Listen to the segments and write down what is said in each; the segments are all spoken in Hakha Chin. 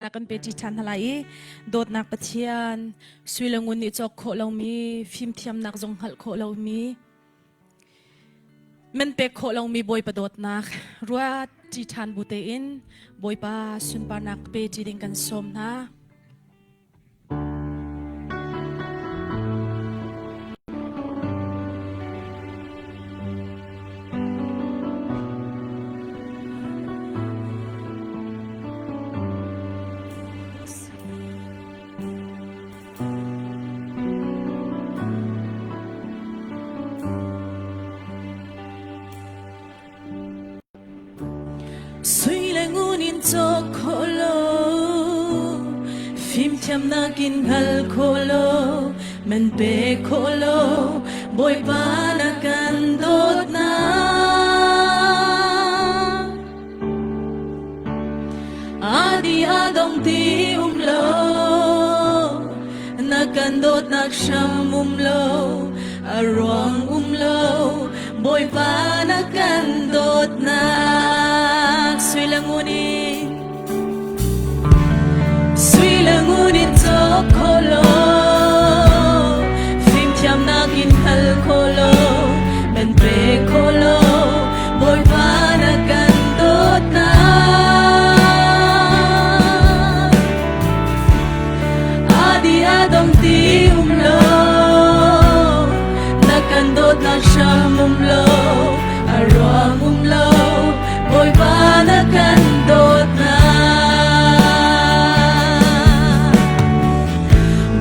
Kan pe ṭi ṭhan hna lai i dawtnak Pathian sui le ngun nih cawk khawh lomi fimthiamnak zong hngalh khawh lomi men pek khawh lomi Bawipa dawtnak ruat ṭi ṭhan bu tein Bawipa sunparnak pe ṭi ding kan sawm hna. Sui le ngun in cawk khawh lo, fimthiamnak in hngal khawh lo, man pe khawh lo, Bawipa na kan dawtnak. Adi adong ti um lo, na kan dawtnak hram um lo, a ruang um lo, Bawipa na kan dawtnak. Sui le ngun in, sui le ngun in cawk khawh lo, fimthiamnak in hal khawh lo, man pe khawh lo, Bawipa na kan dawtnak. Adi adong ti um lo, na kan dawtnak hram um lo, a ruang um lo, Bawipa na kan dawtnak.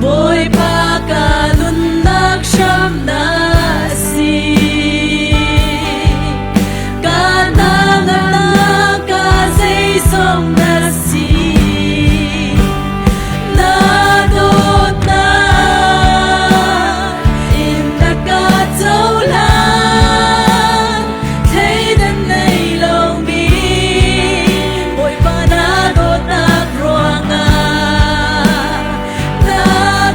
Bawipa ka nunnak hram na si. Ka nangamnak ka zeizong na si. Na dawtnak in na ka cohlan. Thleidan nei lomi Bawipa na dawtnak ruangah na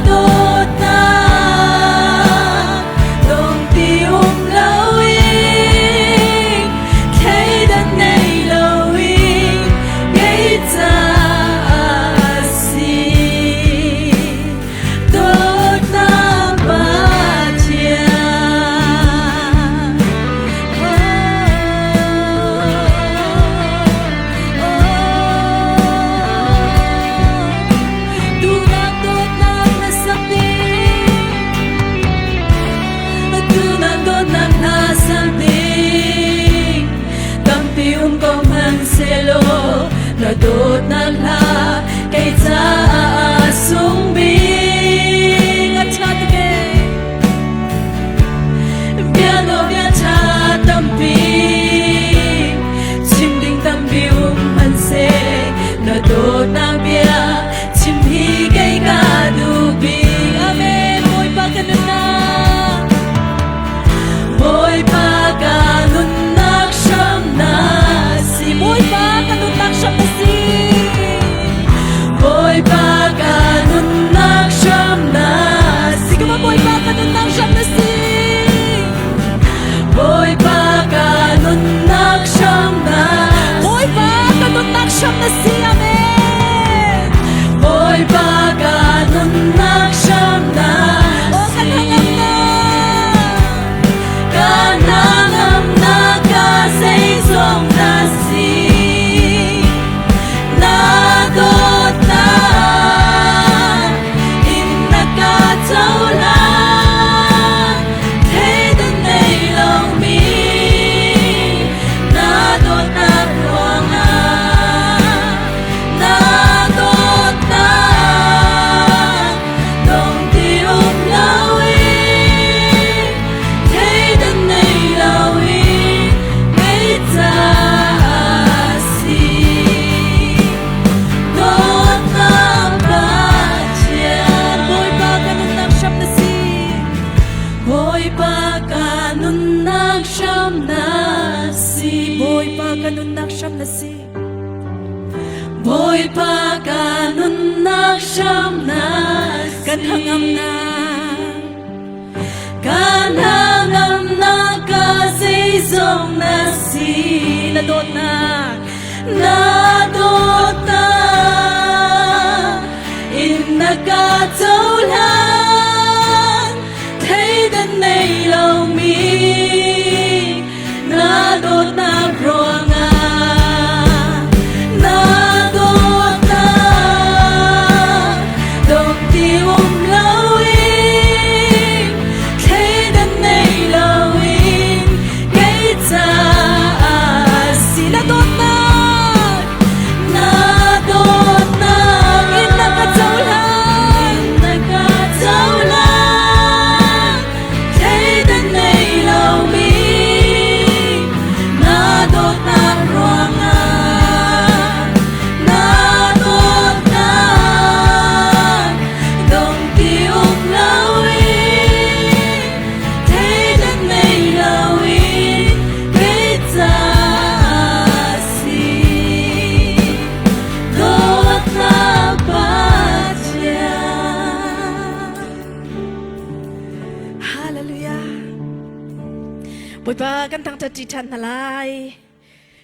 dawtnak dong ti um loin thleidan nei loin kei caah si dawtnak Pathian. Duhnak dawtnak na sak ding, Duhnak dawtnak na sak ding, Tampi um ko hmanhsehlaw na dawtnak hla kei caah sung bik. A ṭha tuk ee. Biano bia ṭha tampi chim ding tampi um hmanhseh na dawtnak bia chim hi kei ka duh bik. Amen. Bawipa ka nunnak, Bawipa ka nunnak hram na si. Bawipa ka nunnak hram na si. Bawipa ka nunnak hram na si. Come on, Bawipa ka nunnak hram na si. Bawipa ka nunnak hram na Bawipa ka nunnak hram na si. Amen. Bawipa ka nunnak hram na Oh, kan hangamnak. Ka nangamnak ka zeizong na si. Na dawtnak in na ka cohlan, theidan nei lomi na dawtnak ruangah na dawtnak dong ti um loin theidan nei loin kei caah si. Dawtnak Pathian, Bawipa ka nunnak hram na si. Bawipa ka nunnak hram na si. Bawipa ka nunnak hram na si. Bawipa ka nunnak hram na si. Kan hangamnak, ka hnangamnak ka zeizong na si. Na dawtnak, na dawtnak. Bawipa kan thangṭhat ṭi ṭhan hna lai.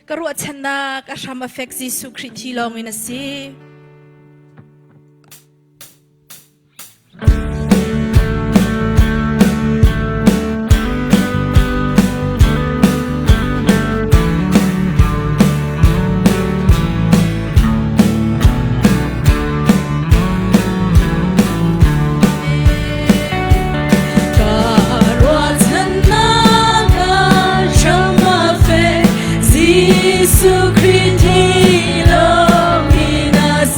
Ka ruahchannak a hram a fek Jesuh Khrih thi lawng in a si. Jesuh Khrih thi lawng in a si.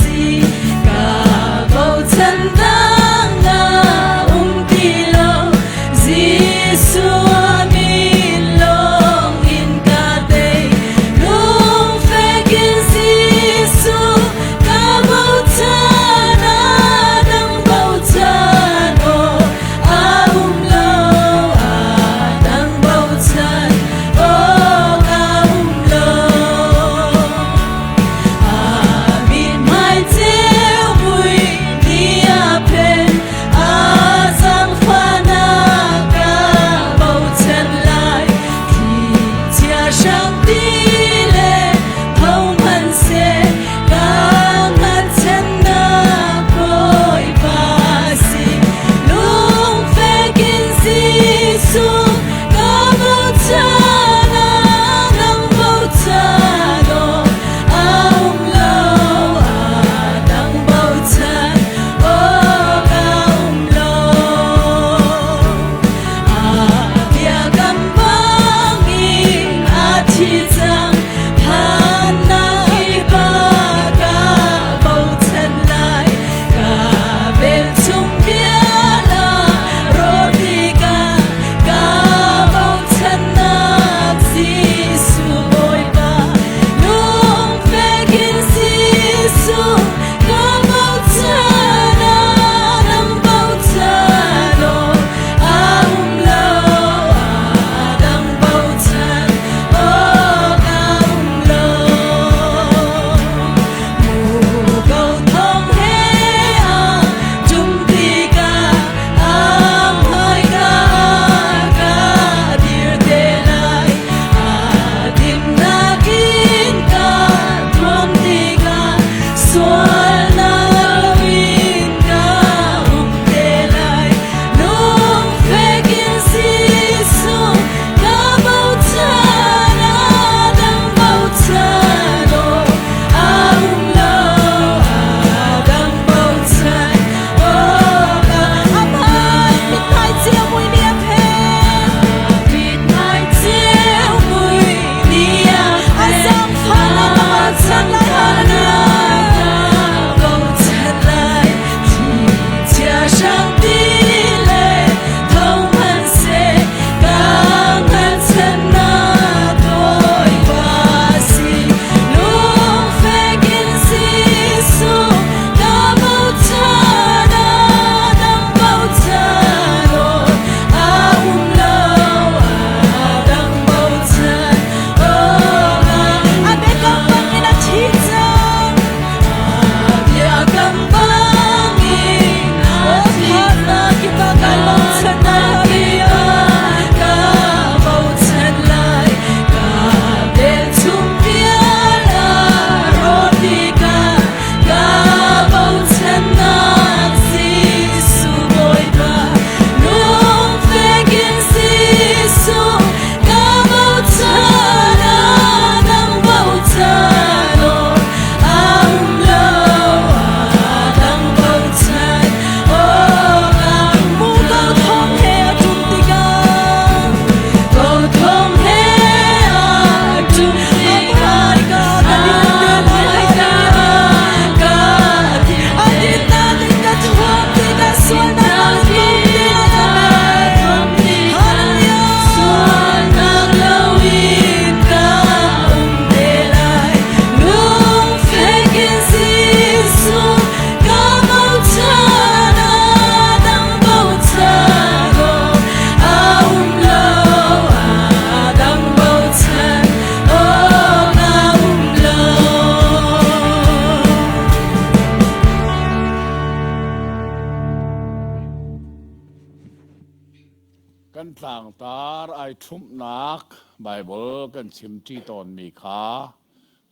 Kan tlangtar ai ṭhumhnak Baibal kan chimṭi tawnmi kha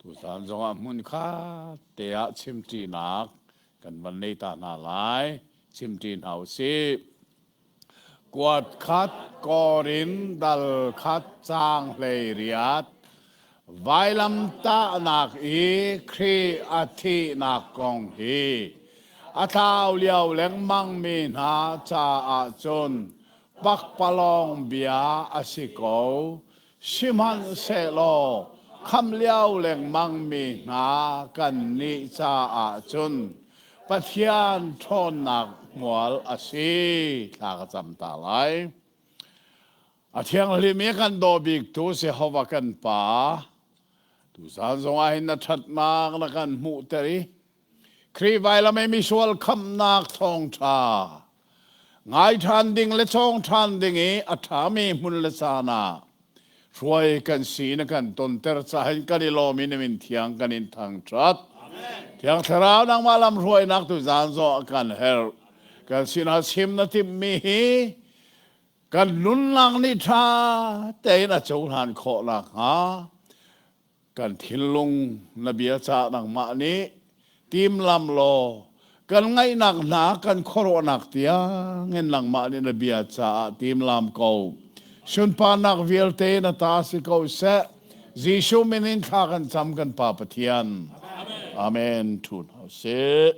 tuzaan zongah hmunkhat te ah chimṭinak kan van nei ta hna lai. Chimṭi hna u sih. Kuat khat Korin dal khat caang 18 vailamtahnak i Khrih a thihnak kong hi a thlau lio lengmangmi hna caah cun pakpalawng bia a si ko. Sihmanhsehlaw khamh lio lengmangmi hna kannih caah cun Pathian ṭhawnnak hmual a si. Thla ka cam ta lai. A thianghlim i kan daw biktu Jehovah kan Pa, tuzaan zongah hin na ṭhatnak na kan hmuhter i Khrih vailam i misual khamhnak thawngṭha ngai ṭhan ding le cawng ṭhan ding i a ṭhami hmun le caan ah hruai kan si na kan tonter cahin kan i lawm i na min thiang kan in thangṭhat. Thiang Thlarau nangmah lam hruainak tu zaan zawh kan herh. Kan sinah chim na timhmi hi kan nunnak nih ṭha tein a cohlan khawh nakhnga kan thinlung na bia cah nangmah nih timlam law kan ngaihnak hna kan khuaruahnak tiangin nangmah nih na bia caah timlam ko sunparnak vialte na ta si ko seh Jesuh min in thla kan cam kan Pa Pathian Amen thu hna usih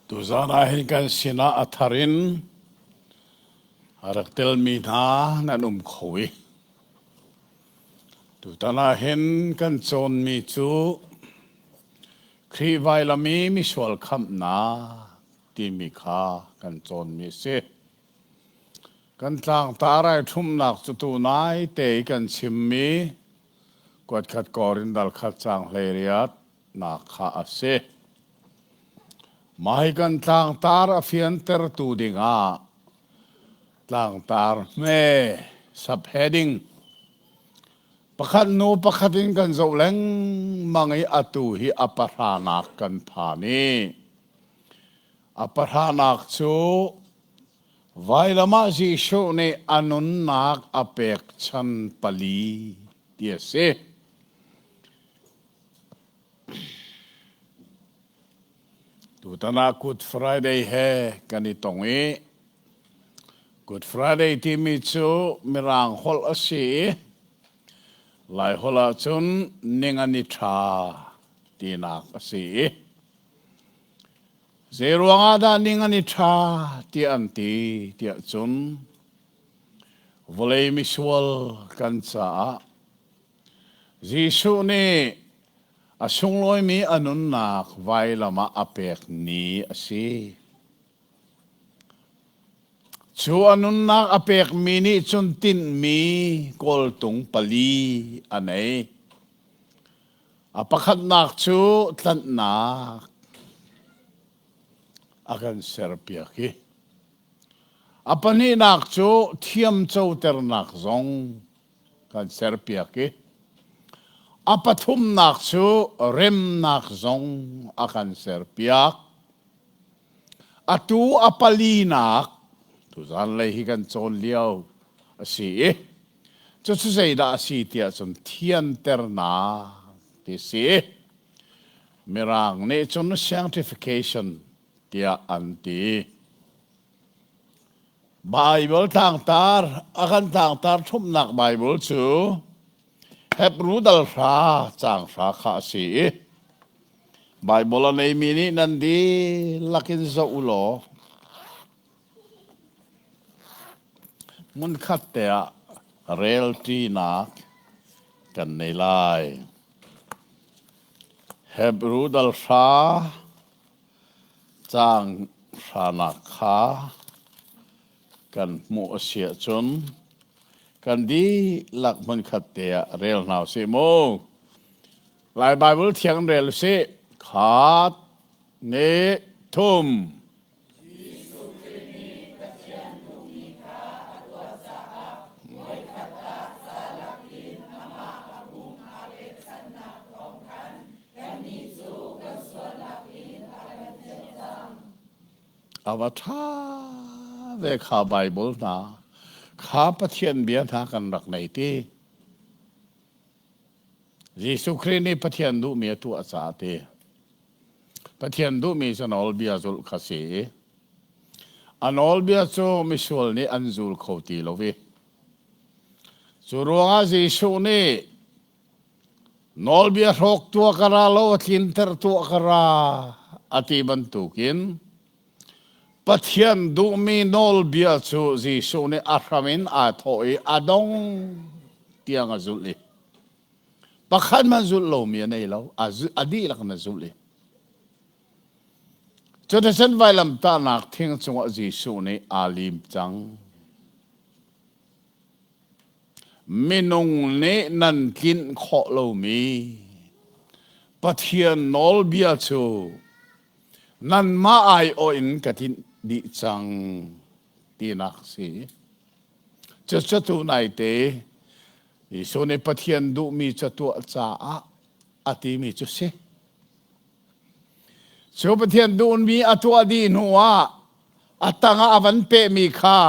Tuzaan ah hin kan sinah a thar in a rak telmi hna nan um kho i tutan ah hin kan cawnmi cu Khrih vailam i misual khamhnak timi kha kan cawnmi a si. Kan tlangtar ai ṭhumhnak cu tunai te i kan chimmi kuatkhat kawr in dal khat caang 18 nak kha a si. Mah hi kan tlangtar a fiantertu dingah tlangtar hme subheading pakhat hnu pakhat in kan zoh lengmang i atu hi a pahranak kan phan i a pahranak cu vailam ah Jesuh nih a nunnak a pekchan pali ti a si. Tutan ah Good Friday he kan i tong i Good Friday timi cu Mirang holh a si i Lai holh ahcun ning an i ṭha tinak a si i zeiruang ah dah ning an i ṭha tiah an ti tiah cun vawlei misual kan caah Jesuh nih a sunglawimi a nunnak vailam ah a pek ni a si. Cu a nunnak a pekmi nih cun tinhmi kawltung pali a nei. A pakhatnak cu tlanhnak. a kan serpiak i a pahnihnak cu thiamcoternak zong kan serpiak i a pathumnak cu remnak zong a kan serpiak. Atu a palinak tuzan lei hi kan cawn lio a si i cucu zeidah a si tiah cun thianternak ti si. Mirang nih cun sanctification tiah an ti. Baibal tlangtar a kan tlangtar ṭhumhnak Baibal cu Hebru dal hra caang hra kha a si i Baibal a neimi nih nan dihlak in zoh u law hmunkhat te ah relṭinak kan nei lai. Hebru dal hra caang hranak kha kan hmuh a si ahcun kan dihlak hmunkhat te ah rel hna usih mu. Lai Baibal thiang rel usih. Khat, nih, thum. Jesuh Khrih nih Pathian duhmi kha a tuah caah voikhat ah ca lakin amah a pum aa pekchanhnak thawng khan kannih cu kan sualnak in a kan thianh cang. A va ṭha ve kha Baibal hna kha Pathian bia hna kan rak nei ti. Jesuh Khrih nih Pathian duhmi a tuah caah ti. Pathian duhmi cu nawlbia zulh kha si i a nawlbia cu misual nih an zul kho ti lo i cu ruangah Jesuh nih nawlbia hrawk tuah ka ra lo a tlinter tuah ka ra a ti bantukin Pathian duhmi nawlbia cu Jesuh nih a hram in aa thawh i a dong tiang a zulh i pakhat hmanh zulh lomi a nei lo, a dihlak in a zulh i cuticun vailamtahnak thing cungah Jesuh nih aa lim cang. Minung nih nan tlinh khawh lomi Pathian nawlbia cu nanmah aiawh in ka tlinh dih cang tinak si. Cucu tu naite Jesuh nih Pathian duhmi cu tuah caah a timi cu si. Cu Pathian duhmi a tuah dih hnu ah a tangah a van pehmi kha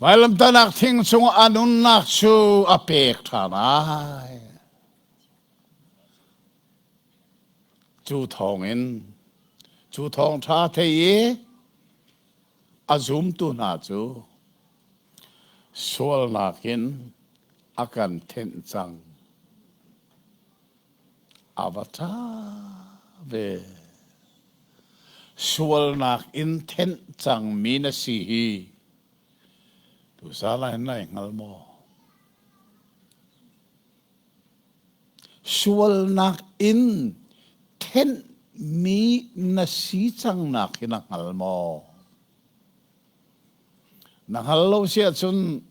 vailamtahnak thing cungah a nunnak cu a pek ṭhan ai. Cu thawngin cu thawngṭha thei i a zumtu hna cu sualnak in a kan thenh cang. A va ṭha ve. Sualnak in thenh cangmi na si hi tuzaan ah hin nai hngal maw? Sualnak in thenhmi na si cangnak hi na hngal maw? Na hngal lo si ahcun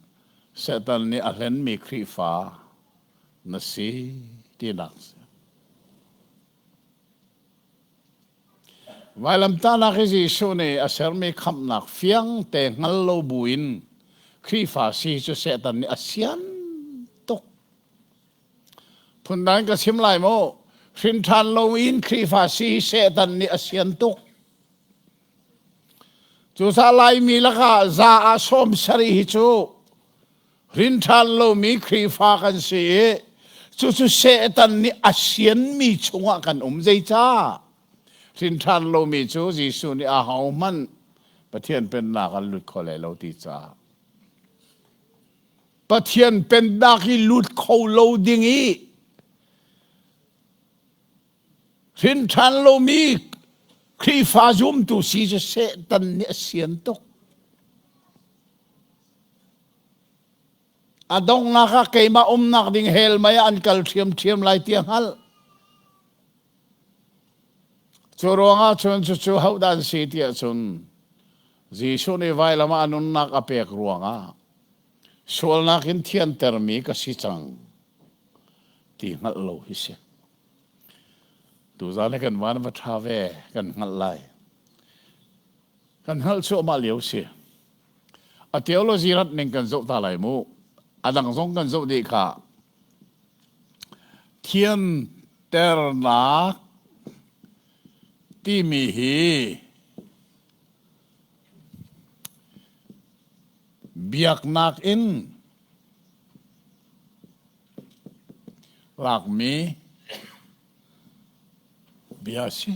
Satan nih a hlenmi Khrihfa na si tinak si. Vailamtahnak i Jesuh nih a sermi khamhnak fiang te hngal lo buin Khrihfa si cu Satan nih a sian tuk. Phundang ka chim lai maw? Hrin ṭhan loin Khrihfa si Satan nih a sian tuk. Cucaah Laimi lakah za ah 70 hi cu hrin ṭhan lomi Khrihfa kan si i cucu Satan nih a sianmi chungah kan um. Zeicah? Hrin ṭhan lomi cu Jesuh nih ahohmanh Pathian pennak an lut kho lai lo ti caah. Pathian pennak i lut kho lo ding i hrin ṭhan lomi Khrihfa zumtu si cu Satan nih a sian tuk. A donghnak ah keimah umnak ding hell mei ah an kal ṭhiamṭhiam lai ti a hngalh. Cu ruangah cun cucu hodah an si tiah cun Jesuh nih vailam ah a nunnak a pek ruangah sualnak in thiantermi ka si cang ti hngalh lo hi si. Tuzaan hi kan van va ṭha ve kan hngalh lai. Kan hngalh cuahmah lio si. A theology rat ning kan zoh ta lai mu. A dang zong kan zoh dih kha. Thianternak timi hi biaknak in lakmi bia a si.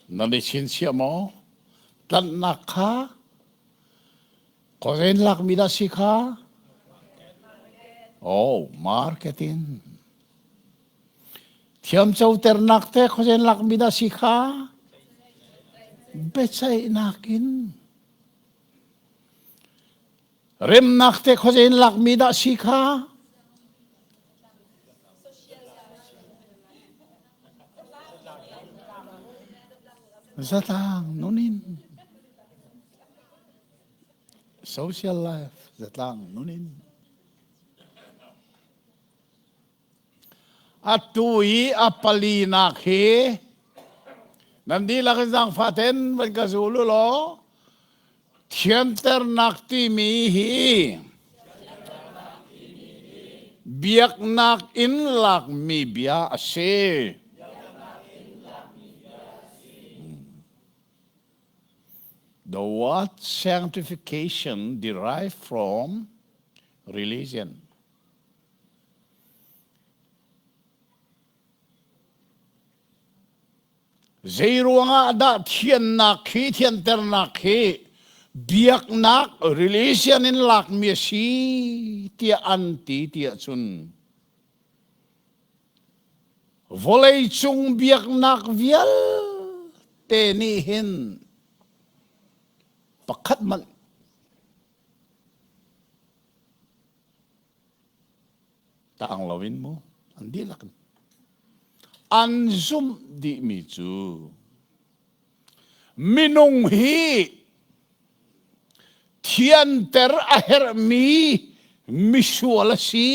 Nan i chinchiah maw? Tlanhnak kha khuazei in lakmi dah si kha? Oh, marketing. Thiamcoternak te khuazei in lakmi dah si kha? Biaceihnak in. Remnak te khuazei in lakmi dah si kha? Zatlang nun in. Social life zatlang nun in. Atu i a palinak hi nan dihlak in zaangfah ten van ka zul u law thianternak timi hi biaknak in lakmi bia a si. The word sanctification derived from religion. Zeiruangah dah thiannak hi thianternak hi biaknak religion in lakmi a si tiah an ti tiah cun vawleicung biaknak vialte nih hin pakhat hmanh Taang loin mu an dihlak in an zumh dihmi cu minung hi thianter a herhmi misual a si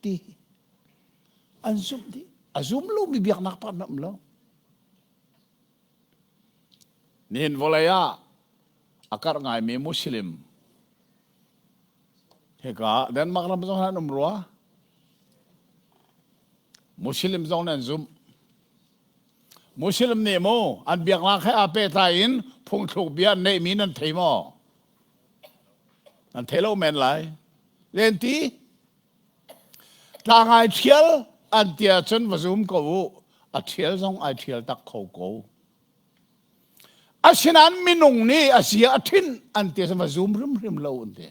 ti an zumh dih. A zum lomi biaknak pakhat hmanh um lo. Nihin vawlei ah a karh ngaimi Muslim hika Denmark ram zong an um rua. Muslim zong nan zumh. Muslim nih mu an biaknak he aa pehtlai in phungthluk bia an neihmi nan thei maw? Nan thei lo men lai. Len ti Tlang ai ṭhial an ti ahcun va zum ko u. A ṭhial zong ai ṭhial tak kho ko. Asinain minung nih a zia a ṭhinh an ti ahcun va zum hrimhrim lo an ti.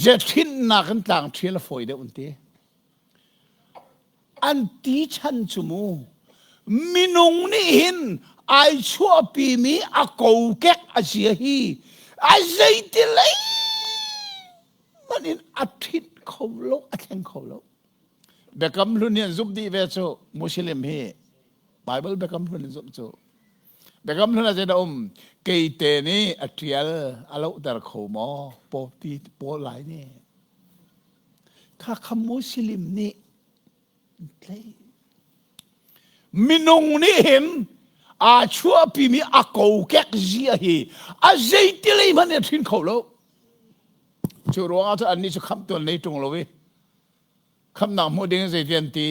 Zethinnak in tlang ṭhial a fawi deuh an ti. An ti chan cu mu minung nih hin ai chuahpimi a kokek a zia hi a zeiti lei hmanh in a ṭhit kho lo a thleng kho lo. Biakam hlun hi an zumh dih ve cu Muslim hi Bible biakam hlun in zumh cu biakam hlun ah zeidah um keite nih a ṭial a lohter kho maw paw ti pawl lai nih Kha kha Muslim nih tlaih. Minung nih hin aa chuahpimi a kokek zia hi a zeiti lei hmanh in a ṭhin kho lo. Cu ruangah cun annih cu khamhtu an nei ṭung lo i khamhnak hmuh ding in zeiti an ti.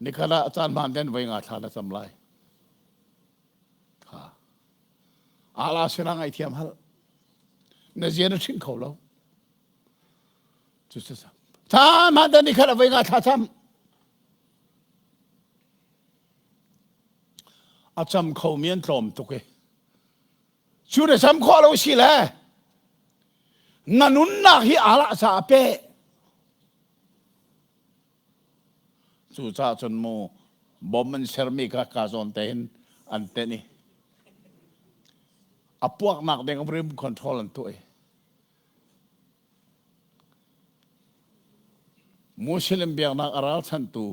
Nikhat ah caan hmaan ten voi nga thla na cam lai. Kha. Allah sinah ngaihthiam hal. Na zia na ṭhing kho lo. Cu Caan hmaan ten nikhat ah voi nga thla cam. A cam khomi an tlawm tuk i. Cu na cam khawh lo si le na nunnak hi Allah caah pe. Cucaah cun mu bom an sermi kha ka zawn tein an tenh i a puaknak ding rim control an tuah i Muslim biaknak a ralchanhtu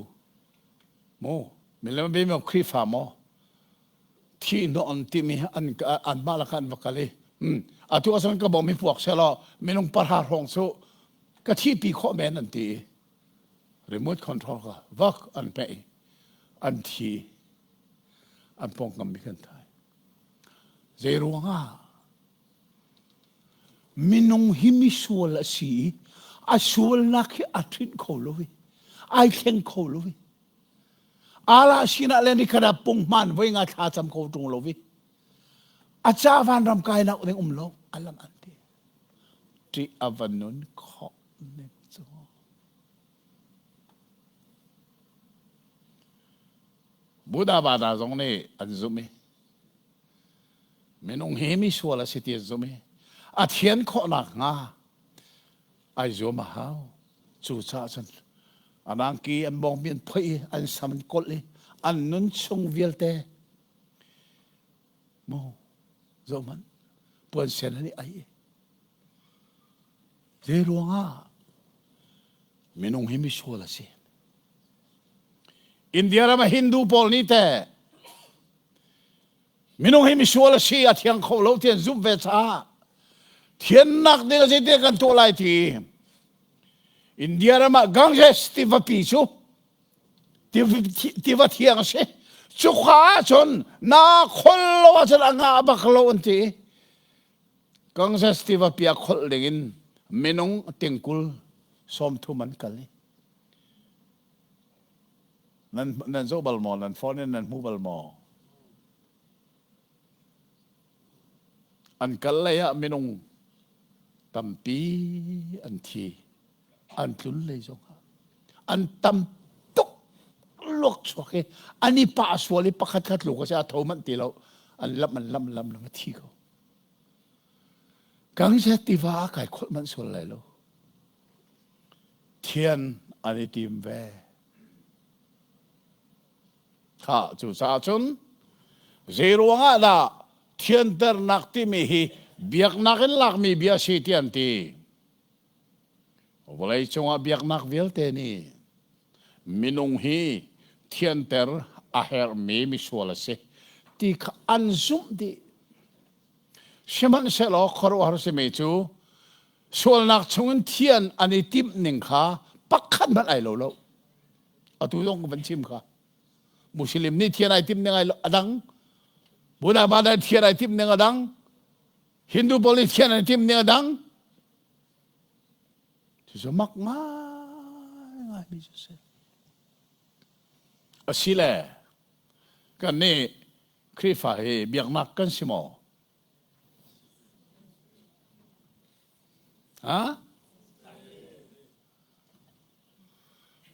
mu milem bimi Khrihfa maw? Thi hnawh an timi an anmah lakah an va kal i atu ahcun ka bom hi puak selaw minung pahra hrawng cu ka thihpi khawh men an ti i remote control kha vak an peh i an thi an pawngkam mi kan thai. Zei ruangah minung hi misual a si i a sualnak hi a ṭhinh kho lo i ai thleng kho lo i ala sinah le nikhat ah punghman voi nga thla cam kho ṭung lo i a ca vanram kainak ding um lo alang an ti ṭih a va nun khawh ning cu. Buddha Bada zong nih an zumh i minung hi misual a si ti an zumh i a thian khawhnak hnga ai zuam a hau. Cucaah cun a angki an bawngbi an phoih i an sam an kolh i an nun chung vialte mu zoh hmanh puan sen an i ai i zei ruangah minung hi misual a si. India ram ah Hindu pawl nih teh minung hi misual a si a thiang kho lo ti an zumh ve caah thiannak ding a zeitin kan tuah lai ti India ram ah Ganges tivapi cu tiva thiang a si cuka ahcun na khol lo ahcun a ngah bak lo an ti Ganges tivapi ah kholh ding in minung tingkul 30 an kal i Nan, nan zoh bal maw? Nan phone in nan hmu bal maw? An kal lei ah minung tampi an thi. An tlun lei zong ah. An tam tuk luak chuak i an i pah sual i pakhat khat luk a si a tho manh ti lo. An lam an lam lam lam a thi ko. Ganges tiva a kai kholh manh sual lai lo. Thian an i tim ve. Kha cucaah cun zei ruangah dah thianternak timi hi biaknak in lakmi bia si ti an ti. Vawlei cungah biaknak vialte nih minung hi thianter a herhmi misual a si ti kha an zumh dih. Sihmanhsehlaw khuaruahhar simi cu sualnak chungin thian an i timh ning kha pakhat hmanh ai lo lo. Atu zong ka van chim kha. Muslim nih thian ai timh ning ai a dang. Buddha nih thian ai timh ning a dang. Hindu pawl nih thian an i timh ning a dang. Cucu mak ngai mi cu si. Asile kan nih Khrihfa hi biaknak kan si maw? Ha?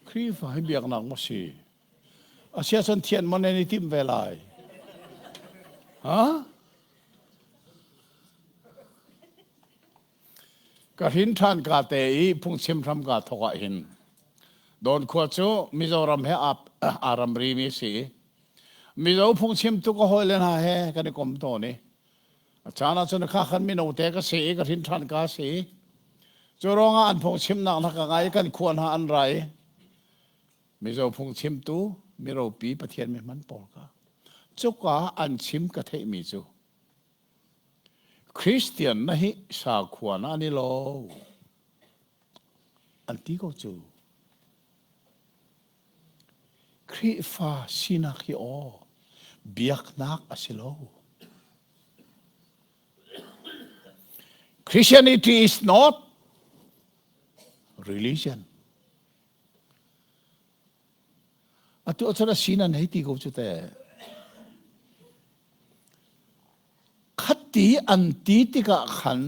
Khrihfa hi biaknak maw si? Asiahcun thian maw nan i timh ve lai? Ha? Ka hrin ṭhan ka te i phungchim hram ka thawk ah hin Dawn khua cu Mizoram he aa ramri mi a si i Mizo phungchimtu ka hawile hna he kan i kom tawn i a caan ah cun kha khan mino te ka si i ka hrin ṭhan ka si. Cu ruangah an phungchimnak hna ka ngai i kan khua hna an ra i Mizo phungchimtu miropi Pathian mi hman pawl kha cuka an chim ka theihmi cu Christian na hi sakhua na an i lo an ti ko cu. Khrihfa sinak hi aw biaknak a si lo. Christianity is not religion. Atu ahcun a sin an hei ti ko cu te. Khati an ti tikah khan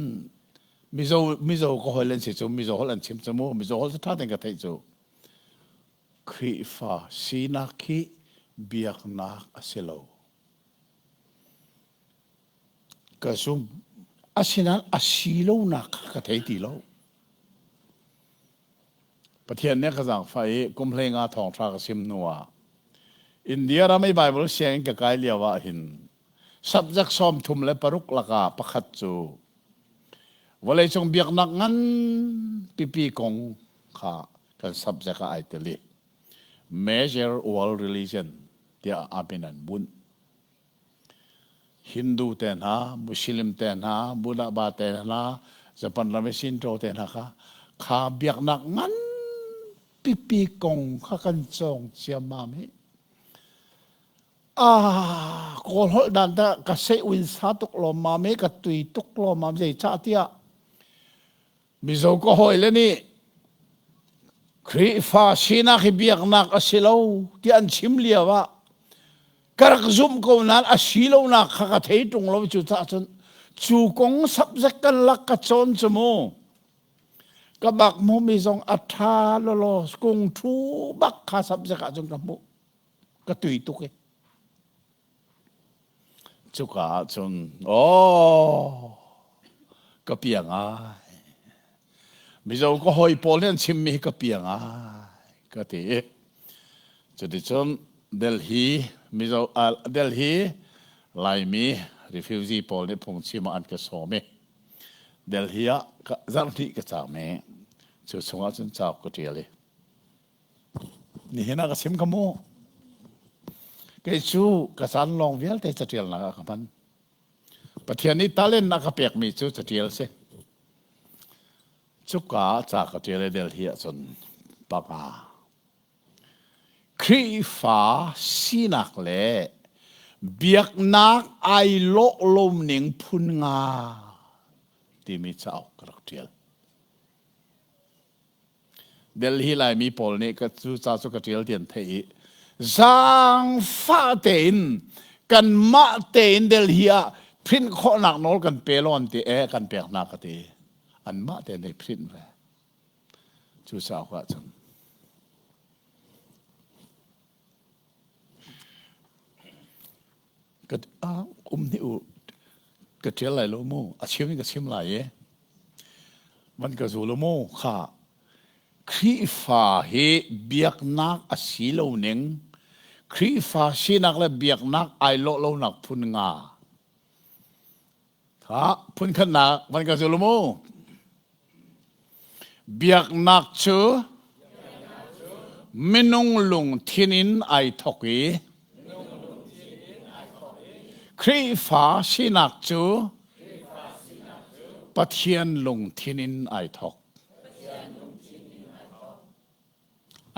Mizo Mizo ka hoi len si cu Mizo holh an chim cu mu Mizo holh cu ṭha tein ka theih cu. Khrihfa sinak hi biaknak a si lo. Ka zum. Asinain a si lonak kha ka thei ti lo. Pathian nih a ka zaangfah i kum 15 thawngṭha ka sim hnuah India ram i Baibal sianginn ka kai lio ah hin subject 36 lakah pakhat cu vawleicung biaknak ngan pipi kong kha kan subject ah ai tel i Major World Religion tiah a min an bunh. Hindu te hna, Muslim te hna, Buddha ba te hna, Japan ram i Shinto te hna kha kha biaknak ngan pipi kong kha kan cawng ciammam hi. Ah, kawl holh dan ta ka se win sa tuk lawm mam i ka tui tuk lawm mam zei cah tiah Mizo ka hawile nih Khrihfa sinak hi biaknak a si lo ti an chim lio ah ka rak zumh ko nain a si lonak kha ka thei ṭung lo cucaah cun cu kong subject kan lak ka cawn cu mu ka bak hmuhmi zong a ṭha lawlaw kung ṭhu bak kha subject ah cun ka hmuh ka tui tuk i Cuka ah cun aw ka piang ai. Mizo ka hawi pawl nih an chimmi hi ka piang ai ka ti i cuticun Delhi Mizo uh, Delhi Laimi refugee pawl nih phungchim ah an ka sawm i Delhi ah zarhhnih ka caam i cu chungah cun cauk ka ṭial i Nihin ah ka chim kha mu. Kei cu ka caan lawng vialte caṭialnak ah ka hman. Pathian nih talent a ka pekmi cu caṭial si. Cuka ah ca ka ṭial i Delhi ahcun panga. Khrihfa sinak le biaknak ai lawh lo ning phun nga timi cauk ka rak ṭial. Delhi Laimi pawl nih ka cu ca cu ka ṭial ti an theih i zaangfah tein kanmah tein Delhi ah print khawhnak nawl kan pe law an ti e kan pek hna ka ti anmah tein hei print ve cu cauk ah cun Ka um hnih u ka ṭial lai lo mu a chim in ka chim lai i van ka zul u mu kha Khrihfa hi biaknak a si lo ning Khrihfa sinak le biaknak ai lawh lonak phun nga Kha phunkhatnak van ka zul mu. Biaknak cu minung lungthin in ai thok i Khrihfa sinak cu Pathian lungthin in ai thok.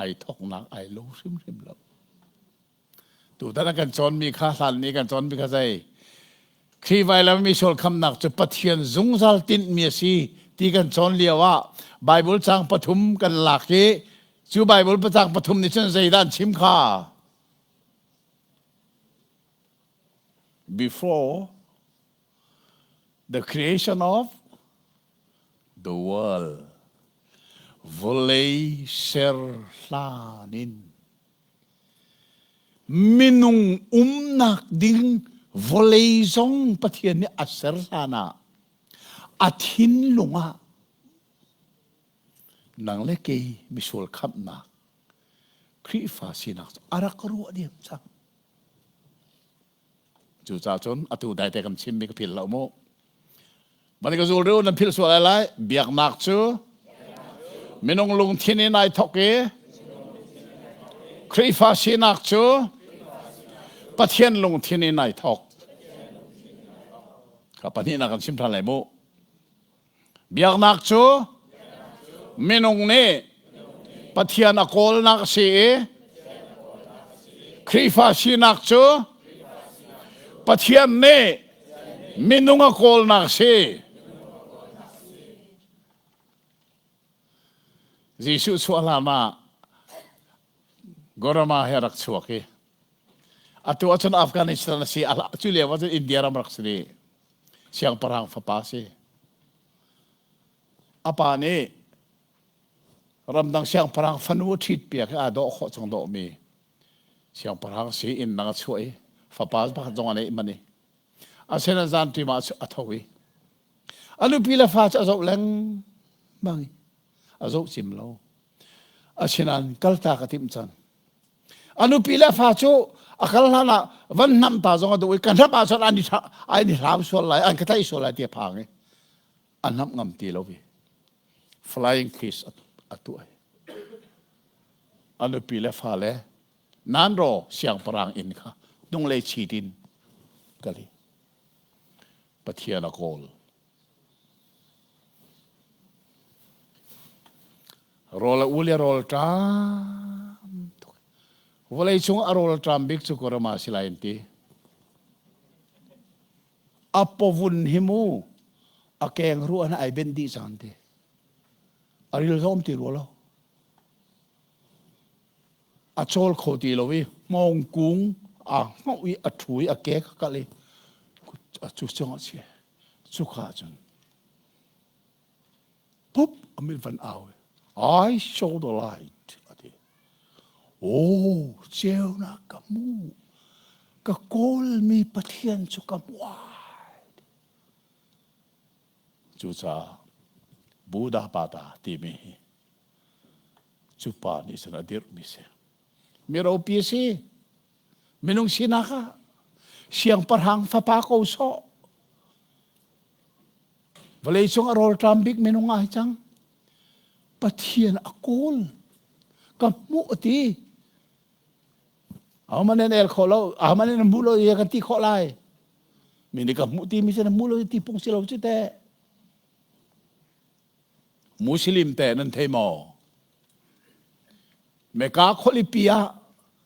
Ai thoknak ai lo hrimhrim lo. Tutan a kan cawnmi kha hlan ni kan cawnmi kha zei Khrih vailam misual khamnak cu Pathian zungzal tinhmi a si ti kan cawn lio ah Bible caang pathum kan lak i cu Bible caang pathum nih cun zeidah an chim kha Before the creation of the world vawlei ser hlan in Minung umnak ding vawlei zong Pathian nih a ser hlan ah a thinlung ah nang le kei misual khamhnak Khrihfa sinak cu a rak ruah diam cang. Cucaah cun atu daite kan chimmi ka philh lo mu. Van ka zul reu nan philh sual lai lai. Biaknak cu minung lungthin in ai thok i Khrihfa sinak cu Pathian lungthin in ai thok. Ka pahnihnak kan chim ṭhan lai mu. Biaknak cu minung nih Pathian a kawlnak a si i Khrihfa sinak cu Pathian nih minung a kawlnak a si. Jesuh chuah hlan ah Gorama he rak chuak i atu ahcun Afghanistan a si cu lio ahcun India ram rak si dih. Siangpahrang fapa a si. A pa nih ramdang siangpahrang fanu a ṭhitpiak i aa dawh khawh cang dawhmi siangpahrang si inn dang a chuah i fapa pakhat zong a neih manh i asinain zanṭim ah a tho i a nupi le fa cu a zoh lengmang i a zoh cim lo. Asinain kaltak a timh cang. A nupi le fa cu a kal hlan ah van hnamh ta zong a duh i ka hnamh ahcun an i an i hlau sual lai an ka tlaih sual lai ti a phang i a hnamh ngam ti lo i flying kiss a tuah a nupi le fa le nan ro siangpahrang inn kha hnunglei chit in kali. Pathian a kawl. Rawl a ul i rawl ṭam tuk. Vawlei cung a rawl ṭam bik cu Kurama si lai an ti. A pawvun hi mu a keng ruah na ai benh dih cang ti. A ril zom ti rua lo. A cawl kho ti lo i hmawng kung aa hngoh i a ṭhu i a ke ka kal i cu cungah a si. Cuka cun pup a mit van au i I saw the light a ti. Oh, ceunak ka hmuh. Ka kawlmi Pathian cu ka hmuh ai. Cucaah Buddha Pata timi hi cu pa nih cun a dirhmi si. Mi ropi a si. Minung sinak ah siangpahrang fapa ko sawh. Vawlei cung a rawlṭam bik minung ah hi cang. Pathian a kawl. Ka hmuh a ti. Ahohmanh an el kho lo, ahohmanh an hmu lo i kan ti khawh lai. Mi nih ka hmuh ti mi cu na hmu lo ti pung si lo cu teh. Muslim te nan thei maw? Mecca khualipi ah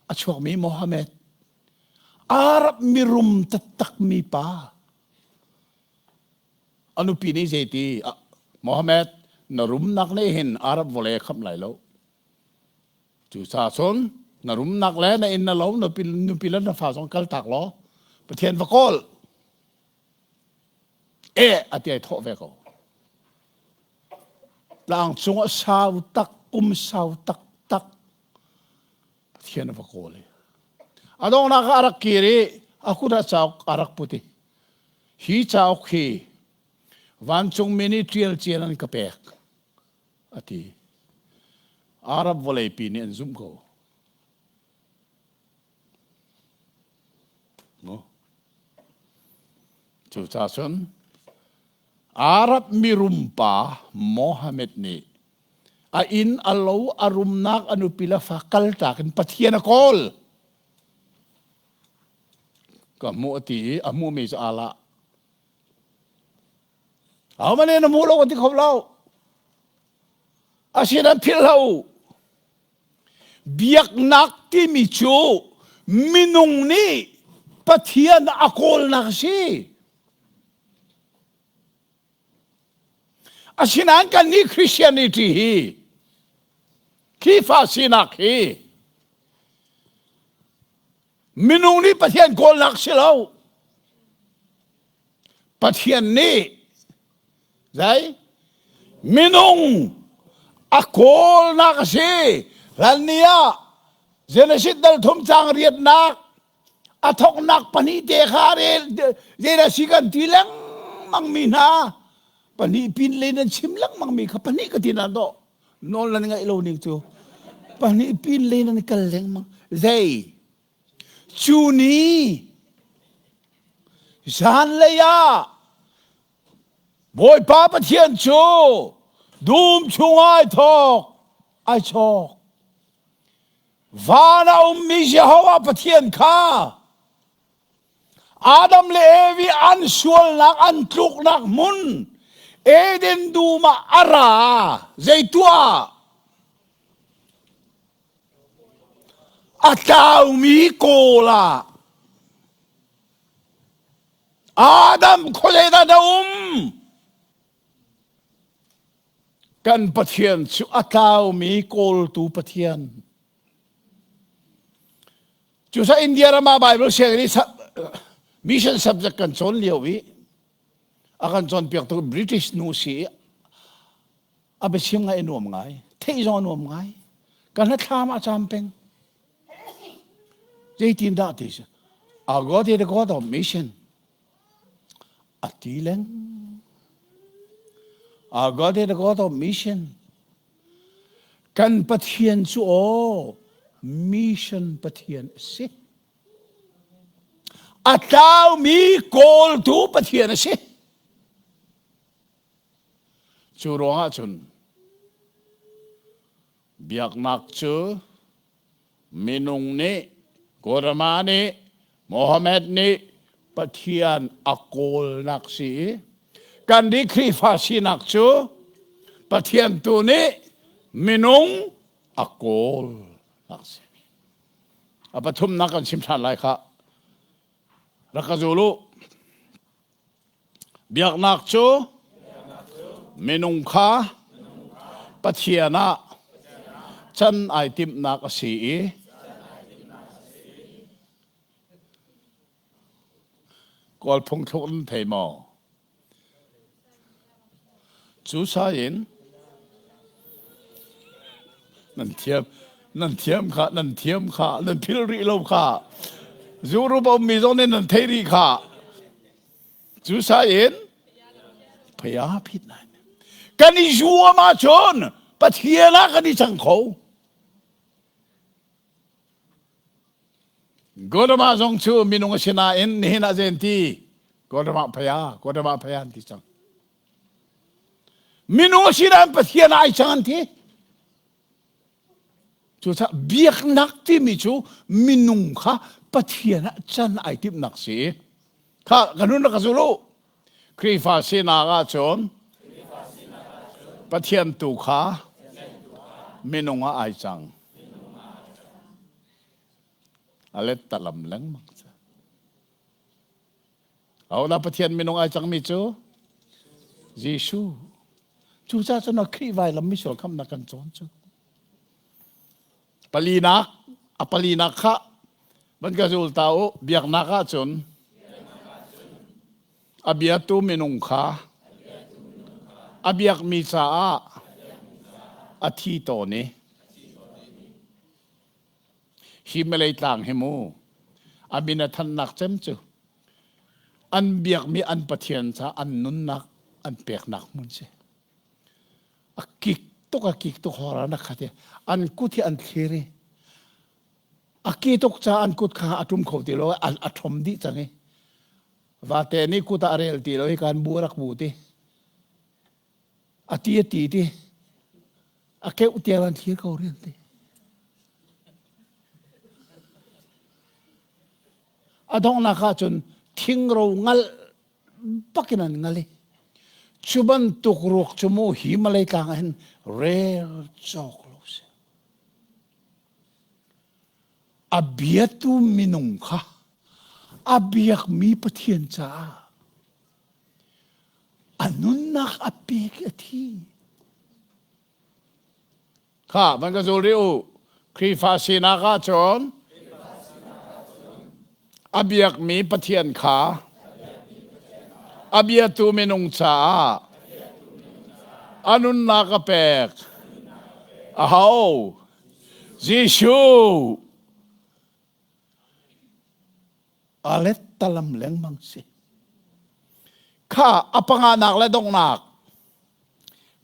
a chuakmi Mohammed Arab mirum taktakmi pa a nupi nih zeiti Mohammed na rumnak nih hin Arab vawlei a khamh lai lo. Cucaah cun na rumnak le na inn na lo na nupi le na fa zong kaltak law Pathian va kawl. E a ti ai thawh ve ko. Tlang cung ah sau tak kum sau tak tak Pathian a va kawl i a donghnak ah a rak kir i a kut ah cauk a rak put i hi cauk hi vancungmi nih ṭial cian an ka pek a ti. Arab vawleipi nih an zumh ko. Cucaah cun Arab mirum pa Mohammed nih a inn a lo a rumnak a nupi le fa kaltak in Pathian a kawl. Ka hmuh a ti i a hmuhmi cu Allah. Ahohmanh nih na hmu lo a ti kho lo. Asinain philh hlah u. Biaknak timi cu minung nih Pathian a kawlnak a si. Asinain kannih Christianity hi Khrihfa sinak hi minung nih Pathian kawlnak si lo. Pathian nih zei minung a kawlnak a si. Hlan ni ah Genesis dal thum cang riatnak a thoknak pahnih te kha rel zeidah si kan ti lengmang mi hna pahnih pin le nan chim lengmang mi kha pahnih ka ti na dawh nawl nan ngaih lo ning cu pahnih pin le nan kal lengmang zei Cu ni zanlei ah Bawipa Pathian cu dum chungah ai thawk, ai chawk. Van a ummi Jehovah Pathian kha Adam le Evi an sualnak an tluknak hmun Eden dum ah a ra. Zei tuah? A tlaumi kawl ah Adam khuazei dah na um? Kan Pathian cu a tlaumi kawltu Pathian. Cusa India ram ah Bible sianginn i mission subject kan cawn lio i a kan cawnpiaktu British nu si i a biachim ngai a nuam ngai theih zong a nuam ngai ka hnathlam a cam peng zeitin dah ti si our God is the God of mission a ti leng our God is the God of mission kan Pathian cu aw mission Pathian a si a tlaumi kawltu Pathian a si Cu ruangah cun biaknak cu minung nih Gautama nih Mohammed nih Pathian a kawlnak si i kan nih Khrihfa sinak cu Pathian tu nih minung a kawlnak si. A pathumnak kan chim ṭhan lai kha. Rak ka zul u. Biaknak cu minung kha Pathian ah can ai timhnak a si i Kawl phungthluk nan thei maw? Cu sa in nan thiam nan thiam kha nan thiam kha nan phil rih lo kha Europe a ummi zong nih nan thei rih kha cu sa in phaya phit nai kan i zuam ahcun Pathian ah kan i cang kho Gautama zong cu minung a si nain nihin ah zen ti Gautama phaya Gautama phaya an ti cang. Minung a si nain Pathian ai cang an ti. Cucaah biaknak timi cu minung kha Pathian ah can ai timhnak si. Kha kan hun rak ka zul u. Khrihfa sinak ahcun Pathian tu kha minung ah ai cang. A let talam lengmang cu. Ahodah Pathian minung ai cangmi cu? Jesuh. Cucaah cun Khrih vailam misual khamnak kan cawn cu. Palinak, a palinak kha van ka zul ta u. Biaknak ahcun a biatu minung kha a biakmi caah a thi tawn i hi Malay tlang hi mu a min a thannak cem cu an biakmi an Pathian caah an nunnak an peknak hmun si. A kik tuk a kik tuk hor na khat i an kut hi an thlir i a ki tuk ca an kut kha a tum kho ti lo a ṭhom dih cang i vate nih kut ah a rel ti lo hi kan bu rak bu ti a ti a ti ti a keuh tiang an thlir ko rian ti a donghnak ah cun thingro ngal bakin an ngal i cu bantuk ruak cu mu hi Malay tlang ah hin rel cawk lo si. A biatu minung kha a biakmi Pathian caah a nunnak a pek i a thi. Kha van ka zul rih u. Khrihfa sinak ahcun a biakmi Pathian kha a biatu minung caah a nunnak a pek. Aho? Jesuh. A lettalam lengmang si. Kha a panganak le donghnak.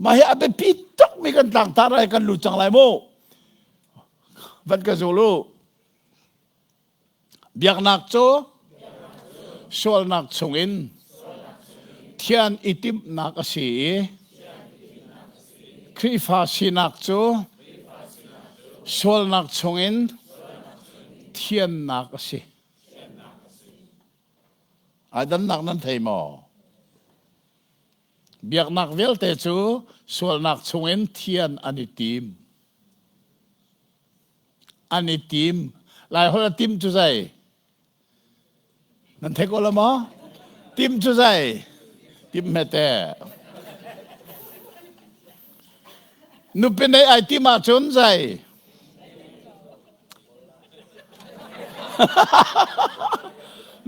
Mah hi a biapi tukmi kan tlangtar ai kan lut cang lai mu. Van ka zul u. Biaknak cu sualnak chungin thian i timhnak a si i Khrihfa sinak cu sualnak chungin thiannak a si. Ai dannak nan thei maw? Biaknak vialte cu sualnak chungin thian an i tim. An i tim. Laiholh a tim cu zei? Nan thei ko lo maw? Tim cu zei? Tim hmete. Nupi nei ai tim ahcun zei?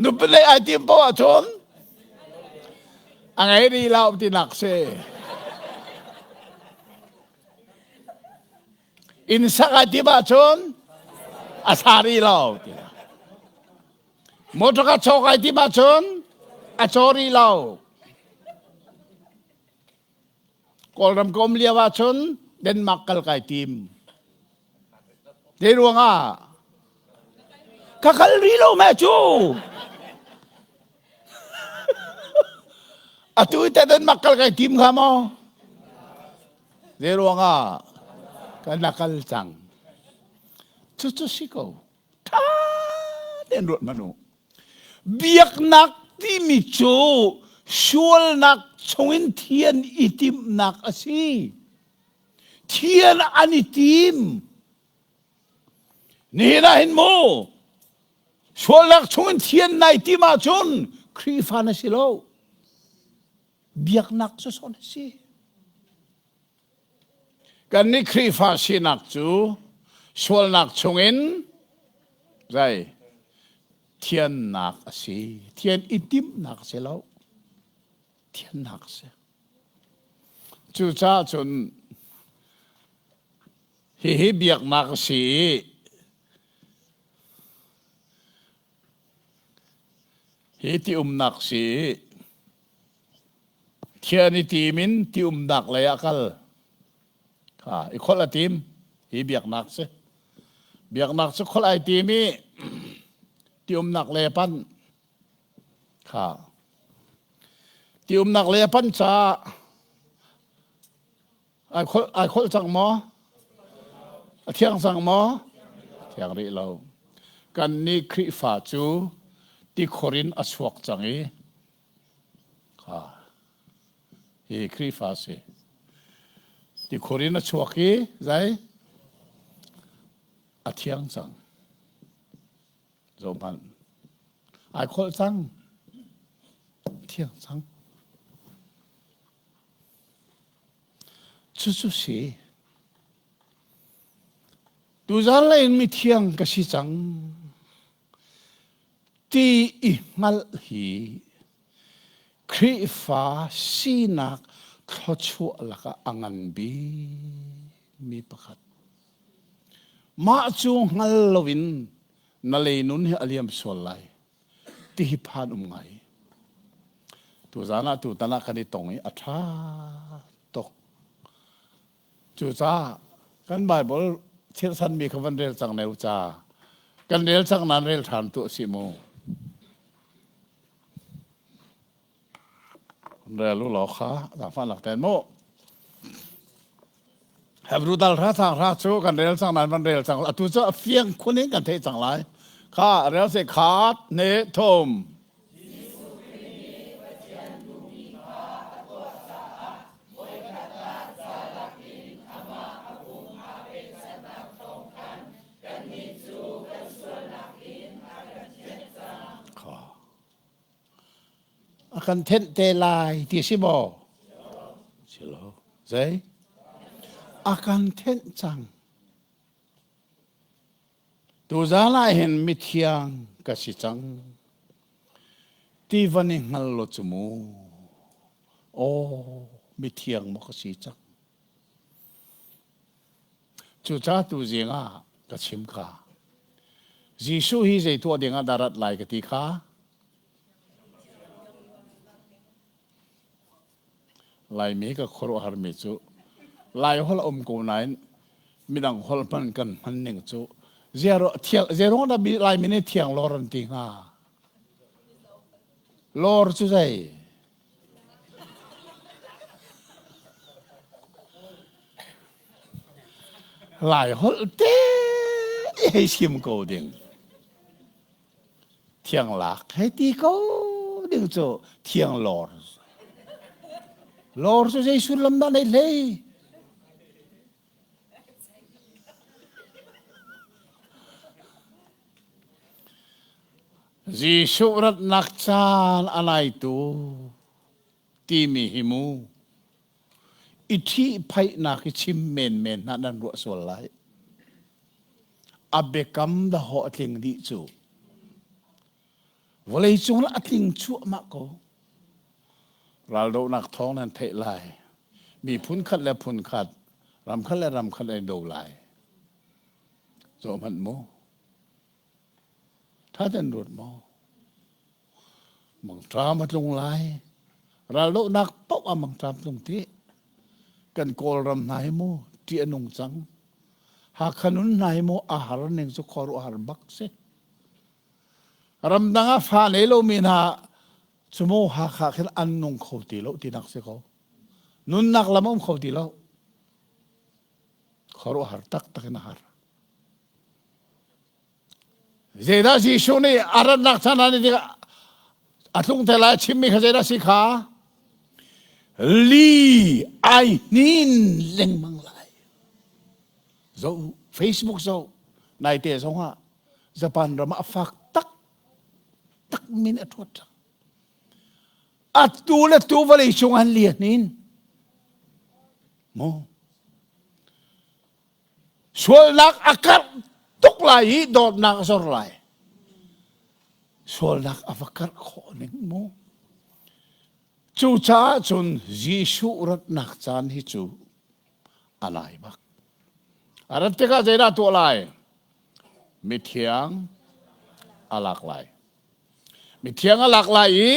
Nupi nei ai tim poh ahcun a ngei rih lo tinak si. Inn sak ai tim ahcun a sa rih lo tinak. Motor ka cawk ai tim ahcun a caw rih lo. Kawlram ka um lio ahcun Denmark kal kai tim. Te ruangah ka kal rih lo me cu. Atu te Denmark kal kai tim kha maw? Zei ruangah kan la kal cang. Cucu si ko. Tha tein ruat hmanh u. Biaknak timi cu sualnak chungin thian i timhnak a si. Thian an i tim. Nihin ah hin mu sualnak chungin thian nai tim ahcun Khrihfa na si lo. Biaknak cu sawn a si. Kannih Khrihfa sinak cu sualnak chungin zei thiannak a si. Thian i timhnak a si lo. Thiannak a si. Cucaah cun hihi biaknak a si i hi ti umnak si i Thian i tim in ti umnak lei ah kal. Kha i kholh a tim. Hi biaknak si. Biaknak cu kholh ai tim i ti umnak lei a panh. Kha ti umnak lei a panh caah Ai kholh, ai kholh cang maw? A thiang cang maw? Thiang rih lo. Kannih Khrihfa cu tikhor in a chuak cang i kha hi Khrihfa si. Tikhor in a chuak i zei? A thiang cang. Zohhmanh. Ai kholh cang. Thiang cang. Cucu si. Tuzan lei in mithiang ka si cang ti i hngalh hi Khrihfa sinak thluachuah lakah a ngan bikmi pakhat. Mah cu hngal loin na lei nun hi a liam sual lai. Tihi phan um ngai. Tuzan ah tutan ah kan i tong i a ṭha tuk. Cucaah kan Bible chirhchanmi kha van rel cang ne u ca. Kan rel cang nan rel ṭhan tuah si mu. Rel u law kha zaangfahnak ten mu. Hebrew dal hra thang hra cu kan rel cang nan van rel cang atu cu a fiang khun in kan theih cang lai kha rel se khat ne thum A kan thenh te lai ti si maw? Si lo. Zei? A kan thenh cang. Tuzan ah hin mithiang ka si cang. Ti van i hngal lo cu mu. Aw, mithiang maw ka si cang. Cucaah tuzing ah ka chim kha. Jesuh hi zei tuah ding ah dah rat lai ka ti kha? Laimi ka khuaruahharmi cu Lai holh a um ko nain midang holh hman kan hman ning cu zeiruang dah Laimi nih thiang lawr an ti hnga? Lawr cu zei? Lai holh te hei sim ko ding. Thiang lak hei ti ko ding cu thiang lawr. Lawr cu zei sullam dah nei hlei? Jesuh ratnak caan a naitu timi hi mu i ṭhihphaihnak hi chim menmen hna nan ruah sual lai. A biakam dahawh a tling dih cu. Vawleicung ah a tling cuahmah ko. Raldohnak thawng nan theih lai. Miphun khat le phun khat, ram khat le ram khat an do lai. Zoh hmanh mu. Ṭha ten ruat maw? Mangṭam a tlung lai. Raldohnak paoh ah mangṭam tlung ti. Kan Kawlram hna hi mu ṭih a nung cang. Hakha nun hna hi mu a har ning cu khuaruahhar bak si. Ramdang ah fa nei lomi hna cu mu Hakha khin an nung kho ti lo tinak si ko. Nunnak lam a um kho ti lo. Khuaruahhar taktak in a har. Zeidah Jesuh nih a ratnak chan ah tikah. A tlung te lai chimmi kha zeidah si kha? Li ai hnin lengmang lai. Zo Facebook zo naite zongah Japan ram ah a fak tak tak min a thuat cang. Atu le tu vawlei cung an lian in mu sualnak a karh tuk lai i dawtnak a zor lai. Sualnak a va karh khawh ning mu. Cucaah cun Jesuh ratnak caan hi cu a nai bak. A rat tikah zeidah tuah lai? Mithiang a lak lai. Mithiang a lak lai i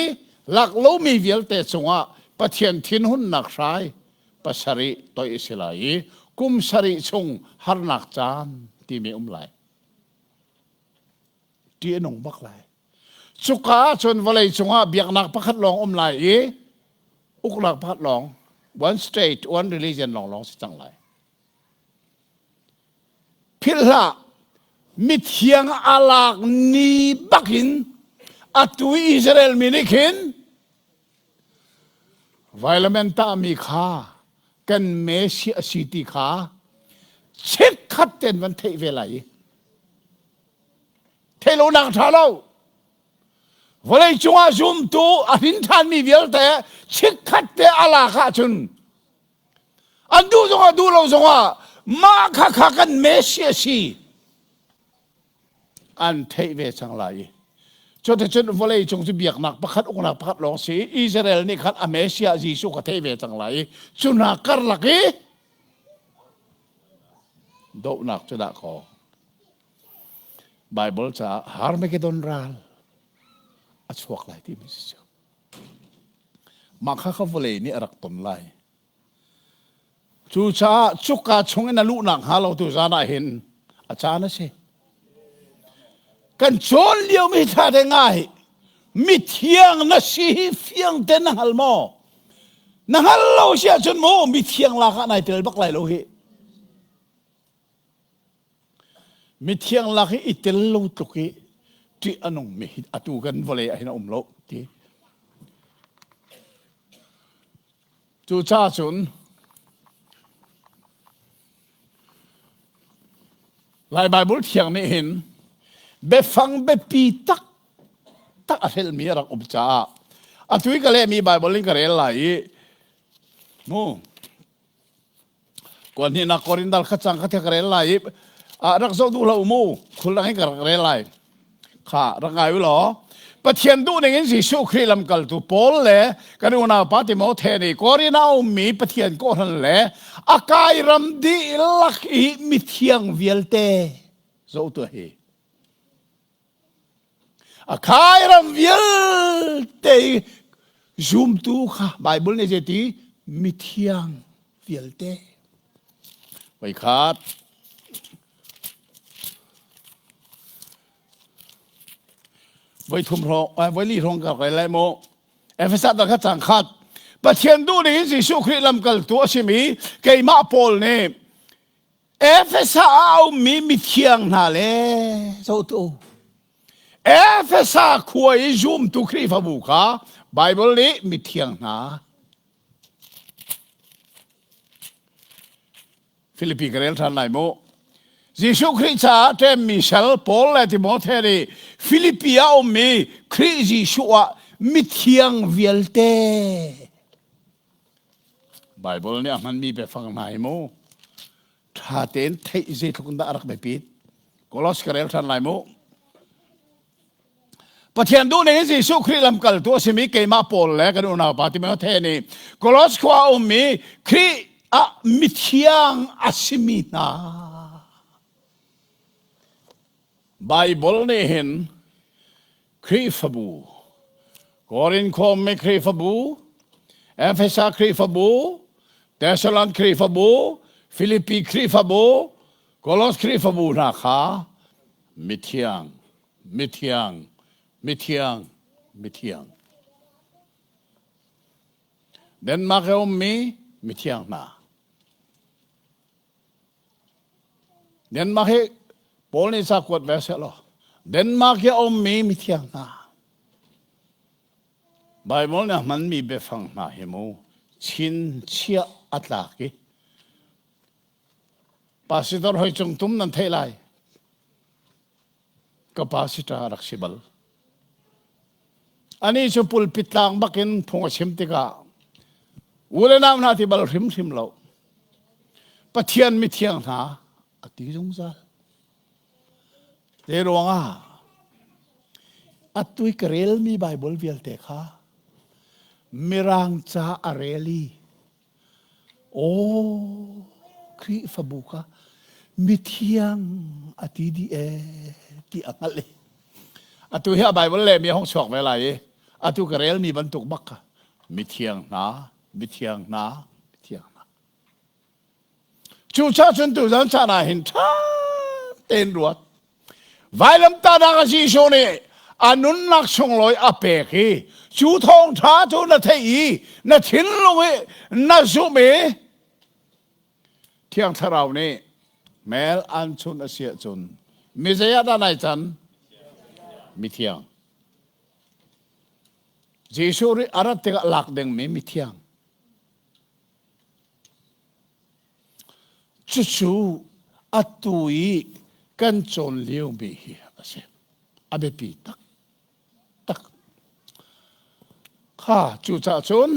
lak lomi vialte cungah Pathian thinhunnak hrai pasarih toih a si lai i kum sarih chung harnak caan timi um lai. Ṭih a nung bak lai. Cuka ah cun vawlei cungah biaknak pakhat lawng um lai i uknak pakhat lawng one state one religion lawnglawng si cang lai. Philh hlah, mithiang a lak ni bakin atu Israel mi nih khin vailam tahmi kha kan Messiah a si ti kha chikkhat ten van theih ve lai i theih lonak ṭha lo vawlei cungah zumtu a hrin ṭhanmi vialte chikkhat te a lak ahcun An duh zongah duh lo zongah mah kha kha kan Messiah si an theih ve cang lai i cuticun vawlei cung cu biaknak pakhat uknak pakhat lawng si Israel nih khan a Messiah Jesuh kha theih ve cang lai i cu hna karlak i dohnak cu dah kaw Bible caah Harmagedon ral a chuak lai timi si cu. Mah kha kha vawlei nih a rak ton lai. Cucaah cuka chungin a luhnak hnga lo tu zan ah hin a caan a si. Kan cawn liomi thla te ngai mithiang na si hi fiang te na hngal maw? Na hngal lo si ahcun mu mithiang lak ah nai tel bak lai lo hi. Mithiang lak i i tel lo tluk i ṭih a nungmi hi atu kan vawlei ah hin a um lo ti. Cucaah cun Lai Baibal thiang nih hin biafang biapi tak tak a hrelmi a rak um caah atu i ka lehmi Baibal in ka rel lai i mu Kuan hnihnak Korin dal kha cang kha ka rel lai i rak zoh duh lo mu khul dang in ka rak rel lai kha rak ngai u law Pathian duh ning in Jesuh Khrih lamkaltu Paul le kan unau pa Timote nih Korin ah a ummi Pathian kawhhran le a kai ram dihlak i mithiang vialte zoh tuah hi A khai ram vialte i zumtu kha Bible nih zeiti mithiang vialte. Voikhat voi thum hrawng voi li hrawng ka rel lai mu Efesa dal kha cang khat Pathian duh ning in Jesuh Khrih lamkaltu a simi keimah Paul nih Efesa ah a ummi mithiang hna le zohtu Efesa khua i zumtu Khrihfabu kha Baibal nih mithiang hna Filipi ka rel ṭhan lai mu. Jesuh Khrih caah ṭemmi sal Paul le Timote nih Filipi ah a ummi Khrih Jesuh ah mithiang vialte Baibal nih a hmanmi biafang hna hi mu ṭha tein theih zeitluk in dah a rak biapit. Kolos ka rel ṭhan lai mu. Pathian duh ning in Jesuh Khrih lamkaltu a simi keimah Paul le kan unau pa Timote nih Kolos khua a ummi Khrih ah mithiang a simi hna Baibal nih hin Khrihfabu, Korin khuami Khrihfabu, Efesa Khrihfabu, Thessalon Khrihfabu, Filipi Khrihfabu, Kolos Khrihfabu hna kha mithiang, mithiang, mithiang, mithiang. Denmark i ummi mithiang hna. Denmark hi Paul nih ca kuat ve seh law Denmark i a ummi mithiang hna. Baibal nih a hmanmi biafang hna hi mu chinchiah a tlak i Pastor hoi cung tum nan theih lai. Ka pastor rak si bal. Ani cu pulpit tlang bakin phung a chim tikah u le nau hna ti bal hrimhrim lo. Pathian mithiang hna a ti zungzal. Te ruangah atu i ka relmi Baibal vialte kha Mirang ca a rel i Aw, Khrihfabu kha mithiang a ti dih ee ti a hngalh i atu hi a Baibal lehmi a hung chuak ve lai i atu ka relmi bantuk bak kha mithiang hna, mithiang hna, mithiang hna. Cucaah cun tuzan caan ah hin ṭha tein ruat. Vailamtahnak a Jesuh nih a nunnak sunglawi a pek i cu thawngṭha cu na theih i na thinlung i na zumh i Thiang Thlarau nih mel an chun a si ahcun mi zei ah dah nai can? Mithiang. Jesuh ri a rat tikah lak dingmi mithiang. Cucu atu i kan cawn liomi hi a si. A biapi taktak. Kha cucaah cun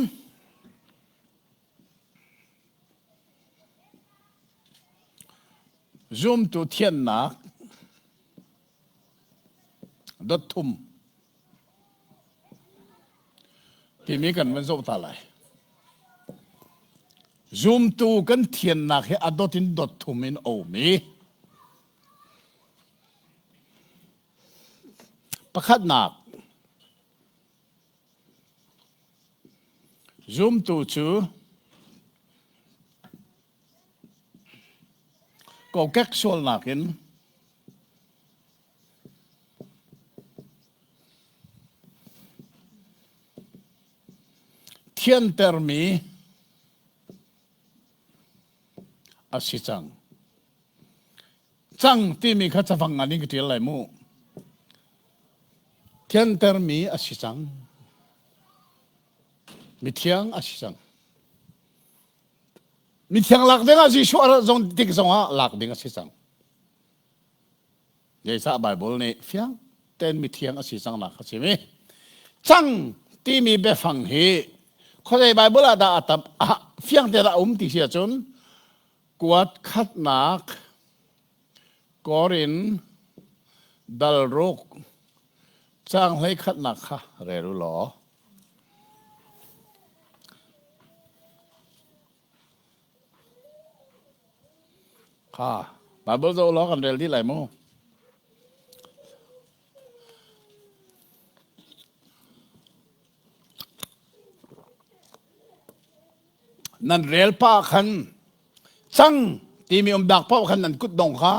zumtu thiannak dot thum timi kan van zoh ta lai. Zumtu kan thiannak hi a dot in dot thum in a um i pakhatnak zumtu cu kokek sualnak in Thiantermi a si cang. Cang timi kha cafang ngan in ka ṭial lai mu. Thiantermi a si cang. Mithiang a si cang. Mithiang lak ding ah Jesuh a rat zong tik zong ah lak ding a si cang. Zeicah Baibal nih fiang tein mithiang a si cangnak a chim i cang timi biafang hi khuazei Baibal ah dah a tam ah fiang tein a um ti si ahcun kuat khatnak Korin dal ruk caang hlei khatnak kha rel u law Kha Bible zoh law kan rel dih lai mu. Nan rel pa khan cang timi um dak paoh khan nan kut dong kha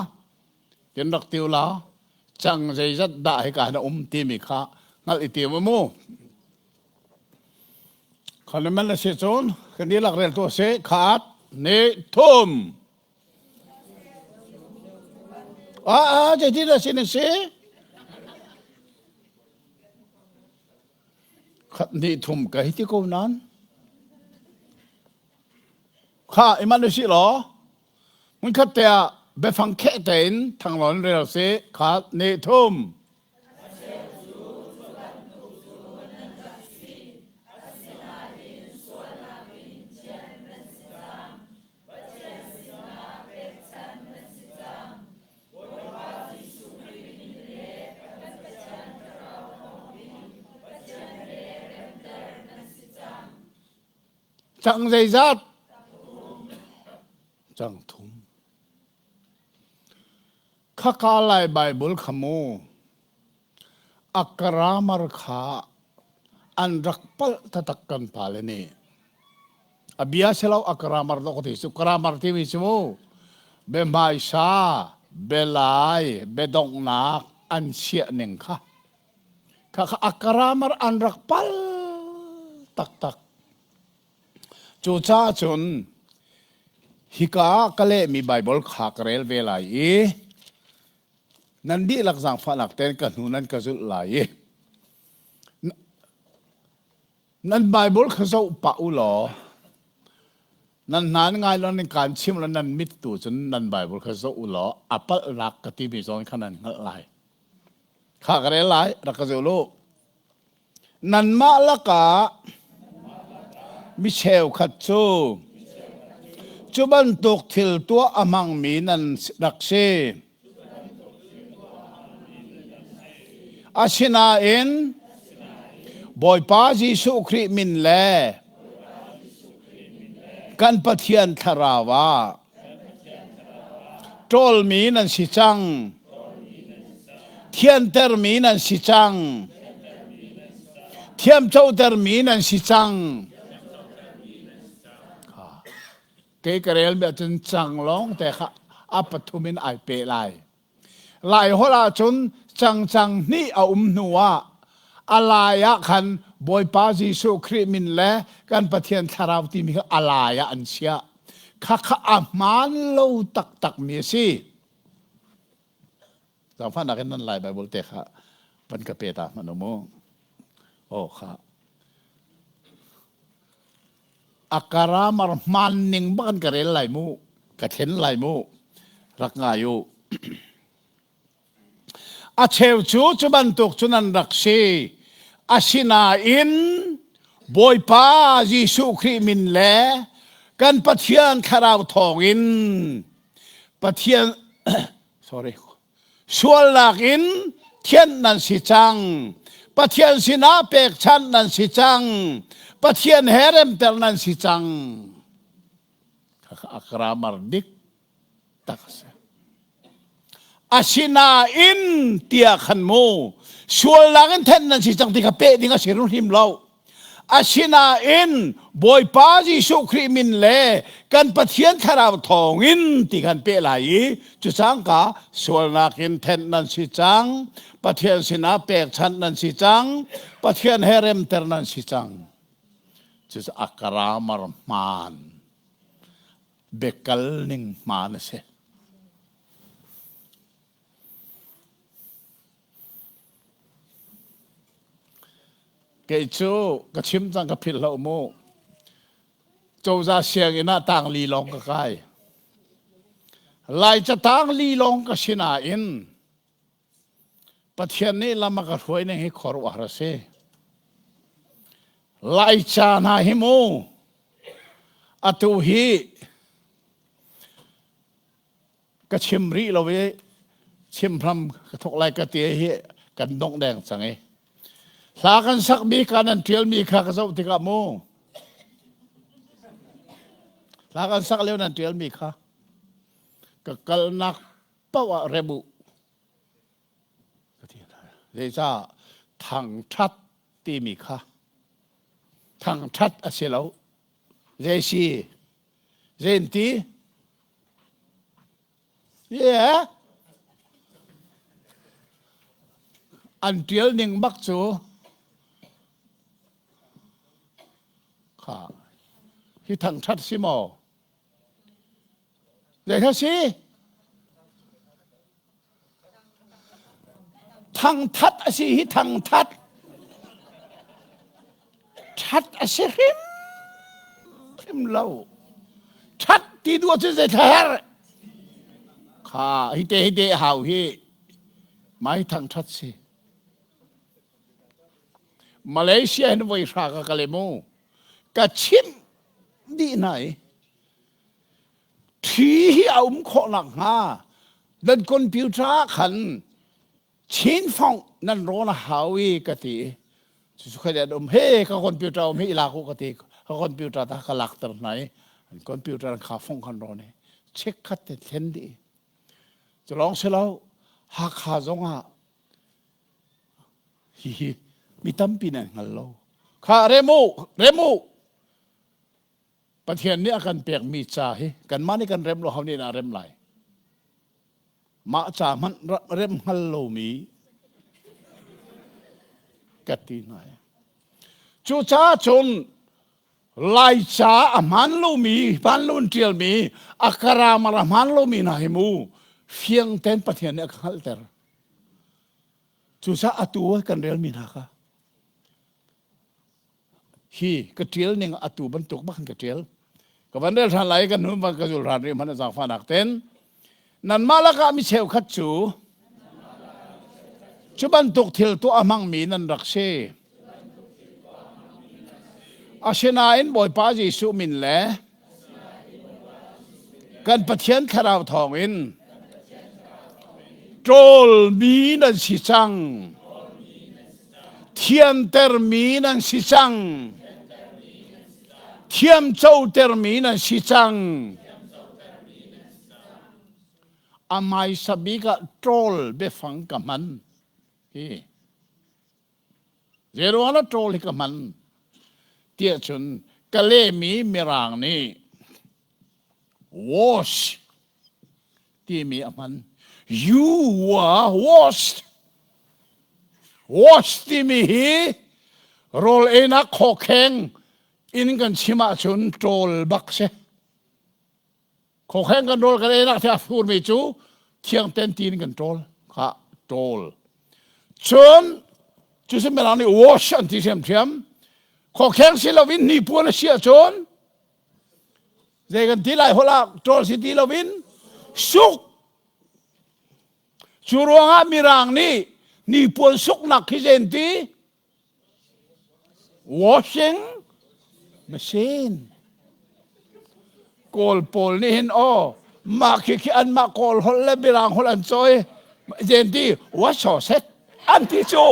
tin rak tiu la cang zeizat dah hika na um timi kha hngalh i tim mu. Khan na si cun kan dihlak rel tu a si khat ni thum ah ah zeitin a si na si khat ni thum ka hi ti ko nan kha iman na si law mun khat te ah biafang kheh tein thanglon rel si khat ni thum Cang zeizat? Cang thum. Khaka Lai Baibal kha mu a grammar kha an rak palh taktak kan pale nih. A bia si lo a grammar dawh ka ti cu grammar timi cu mu biahmaisa, bialai, biadonghnak an chiah ning kha kha kha a grammar an rak pal taktak. Cucaah cun hika ah ka lehmi Baibal kha ka rel ve lai i nan dihlak zaangfahnak tein ka hnu nan ka zulh lai i. Nan Bible kha zoh pah u law nan hna nan ngai lo nan kaan chim lo nan mit tu cun nan Bible kha zoh u law a palhnak ka timi zawn kha nan hngalh lai. Kha ka rel lai rak ka zul u. Nanmah lakah mi cheukhat cu cu bantuk thil tuah a hmangmi nan rak si. Asinain Bawipa Jesuh Khrih min le kan Pathian Thlarau ah ṭawlmi nan si cang. Thiantermi nan si cang. Thiamcotermi nan si cang. Kei ka relmi ahcun cang lawng te kha a pathum in ai peh lai. Lai holh ahcun cangcang hnih a um hnu ah a lai ah khan Bawipa Jesuh Khrih min le kan Pathian Thlarau timi kha a lai ah an chiah. Khakha a hmaan lo taktakmi a si. Zaangfahnak in nan Lai Bible te kha van ka pe ta hmanh u mu. Aw kha. A karamar hmaan ning bak an ka rel lai mu. Ka thlen lai mu. Rak ngai u. A cheu cu cu bantuk cun an rak si. Asinain Bawipa Jesuh Khrih min le kan Pathian Thlarau thawngin Pathian sorry sualnak in thianh nan si cang Pathian sinah pekchanh nan si cang Pathian he remter nan si cang a grammar dik tak a si asinain tiah khan mu sualnak in thenh nan si cang ti kha peh ding a si hrim lo Asinain Bawipa Jesuh Khrih min le kan Pathian Thlarau thawngin ti kan peh lai i cucangka sualnak in thenh nan si cang, Pathian sinah pekchanh nan si cang, Pathian he remter nan si cang. Cucu a grammar hmaan, biakal ning hmaan a si. Kei cu ka chim cang ka philh lo mu. Cozah sianginn ah tangli lawng ka kai. Laica tangli lawng ka si nain Pathian nih lam a ka hruai ning hi khuaruahhar a si. Laica hna hi mu atu hi ka chim rih lo i chim hram ka thok lai ka ti hi kan dongh deng cang i hla kan sakmi kha nan ṭialmi kha ka zoh tikah mu hla kan sak lio nan ṭialmi kha ka kalnak paoh ah rem u ka ti zeicah thangṭhat timi kha thangṭhat a si lo zei si Zein ti? Yeah. An ṭial ning bak cu kha hi thangṭhat si maw? Zei kha si? Thangthat a si hi thangthat. That a si hrim hrim lo. That ti duh cu zei her. Kha hi te hi te hau hi mai thangthat si. Malaysia hin voi hra ka kal mu. Ka chimh dih hna i Ṭhi hi a um khawh nakhnga nan computer ah khan Chin fong nan rawn a hau i ka ti. Cucu kha an um he ka computer um hi i lak u ka ti. Ka computer ta ka lakter hna i an computer kha fong khan rawn i check khat te thlen dih. Cu lawng si lo Hakha zong ah hihi mi tampi nan hngal lo. Kha rem u rem u Pathian nih a kan pekmi ca hi kanmah nih kan rem lo ho nih dah rem lai? Mah ca hmanh rem hngal lomi ka ti hna. Cucaah cun Laica a hmaan lomi, hmaan lo in ṭialmi, a grammar a hmaan lomi hna hi mu fiang tein Pathian nih a ka hngalhter. Cucaah atu kan relmi hna kha. Hi ka ṭial ning atu bantuk bak ka ṭial. Ka van rel ṭhan lai kan hun van ka zul ṭhan rih hmanh zaangfahnak ten. Nanmah lakah mi cheukhat cu cu bantuk thil tuah a hmangmi nan rak si. Asinain Bawipa Jesuh min le kan Pathian Thlarau thawngin ṭawlmi nan si cang. Thiantermi nan si cang. Thiamcotermi nan si cang. A hmaisa bik ah ṭawl biafang ka hman. Hi. Zeiruang ah ṭawl hi ka hman? Tiah cun ka lehmi Mirang nih wash timi a hman. You were washed. Wash timi hi rawl einak khawkheng in kan chim ahcun ṭawl bak si. Khokheng kan rawl kan einak the a furmi cu thiang ten tiin kan ṭawl kha ṭawl. Cun cu si mirang nih wash an ti ṭhiamṭhiam. Khokheng si loin hnipuan a si ahcun zei kan ti lai holh ah ṭawl si ti loin suk. Cu ruangah mirang nih hnipuan suknak khi zei an ti? Washing machine. Kawl pawl nih hin aw mah khi khi anmah Kawl holh le Mirang holh an cawi zen ti wash set an ti cu.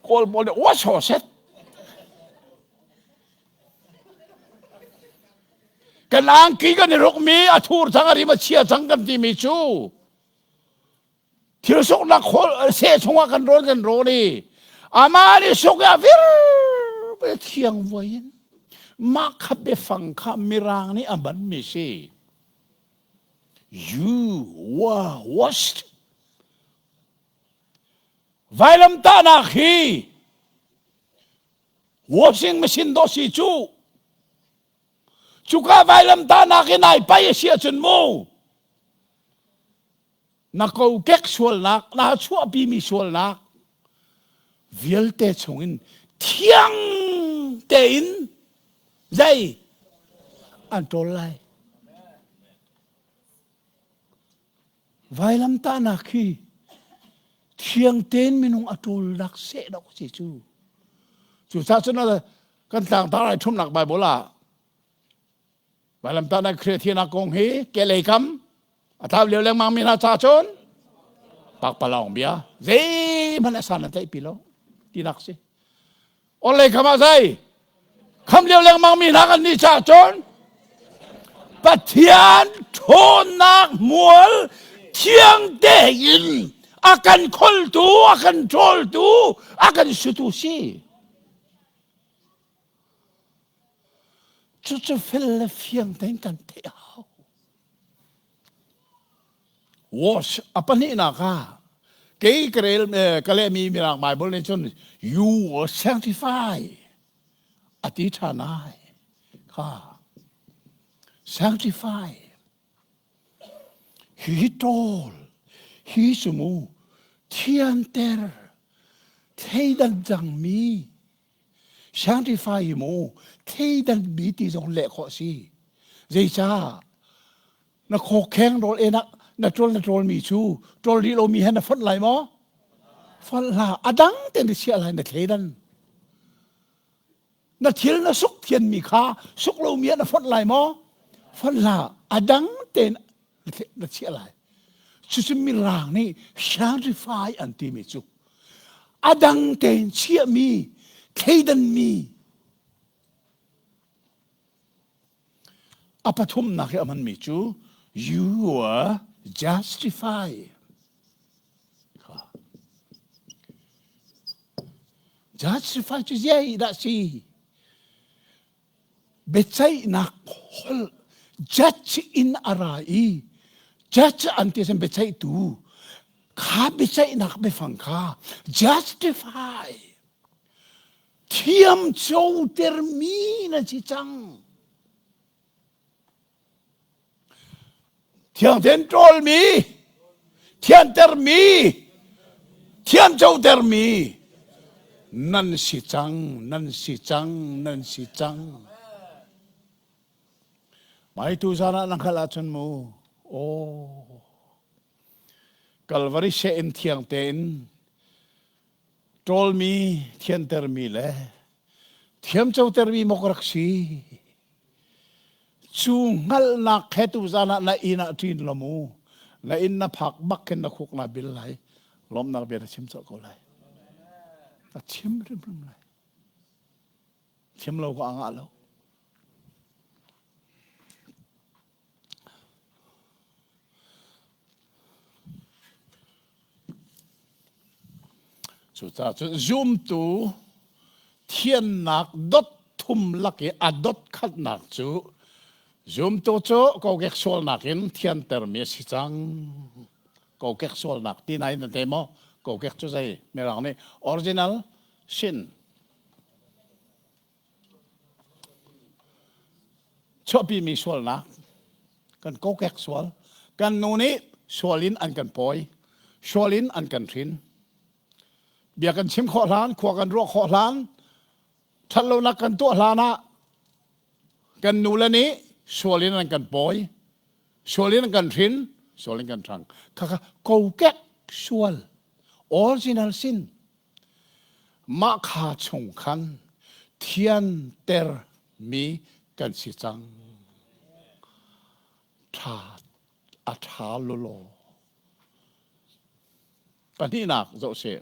Kawl pawl nih wash set. Kan angki kan i rukmi a thur cang a rim a chia cang kan timi cu thil suknak seh chungah kan rawn kan rawn i amah nih suk ah vir thiang vuai in mah kha biafang kha mirang nih a hmanmi si you were washed vailamtahnak hi washing machine dawh si cu Cuka vailamtahnak in ai pai a si ahcun mu na kokek sualnak na chuahpimi sualnak vialte chungin thiang tein zei an ṭawl lai. Vailamtahnak hi thiang tein minung a ṭawlnak seh dawh si cu. Cucaah cun kan tlangtar ai ṭhumnak Bible ah vailamtahnak Khrih thinak kong hi kehlei kam a thau lio lengmang mi hna ca cun pakpalawng bia zeihmanh a san an tlaihpi lo tinak si. Orhlei kham ah zei kham lio lengmang mi hna kan nih caah cun Pathian ṭhawnnak hmual thiang tein a kan kholtu a kan ṭawltu a kan sutu si cucu fel le fiang tein kan theih hau Wash a pahnihnak ah kei ka rel ka lehmi Mirang Bible nih cun you will sanctify a ti ṭhan ai kha sanctify hi ṭawl hi cu mu thianter thleidan cangmi sanctify hi mu thleidan mi ti zong leh khawh si zeicah Na khawkheng rawl enak na ṭawl na ṭawlmi cu ṭawl rih lomi he na fonh lai maw? Fonh hlah. A dang tein na chiah lai na thleidan. Na thil na suk thianmi kha suk lomi ah na fonh lai maw? Fonh hlah. A dang tein na chiah lai. Cucu Mirang nih sanctify an timi cu a dang tein chiahmi, thleidanmi A pathumnak i a hmanmi cu you are justified. Justify cu zei dah si? Biaceihnak holh judge in a ra i judge an ti sin biaceihtu kha biaceihnak biafang kha justify Thiamcotermi nan si cang. Thiang tein ṭawlmi, thiantermi, Thiamcotermi nan si cang, nan si cang, nan si cang. Mai tu zan ah na hngalh ahcun mu, aw, Kalvari seh in thiang tein ṭawlmi, thiantermi le thiamcotermi maw ka rak si. Cu hngalhnak he tuzan ah na inn ah ṭin law mu. Na inn na phak bak khin na khuk naa bil lai. Lawmhnak bia na chim colh ko lai. Na chim hrimhrim lai. Chim lo ka a ngah lo. Cucaah cun zumtu thiannak dot thum lak i a dot khatnak cu zumtu cu kokek sualnak in thiantermi a si cang. Kokek sualnak ti nain na te maw? Kokek cu zei? Mirang nih original sin. Chuahpimi sualnak kan kokek sual kan nu nih sual in an kan pawi sual in an kan hrin bia kan chim khawh hlan khua kan ruah khawh hlan ṭhatlonak kan tuah hlan ah kan nu le nih sual in an kan pawi sual in an kan hrin sual in kan ṭhang khakha kokek sual original sin Mah kha chung khan thiantermi kan si cang. Ṭha a ṭha lawlaw. Pahnihnak zoh sih.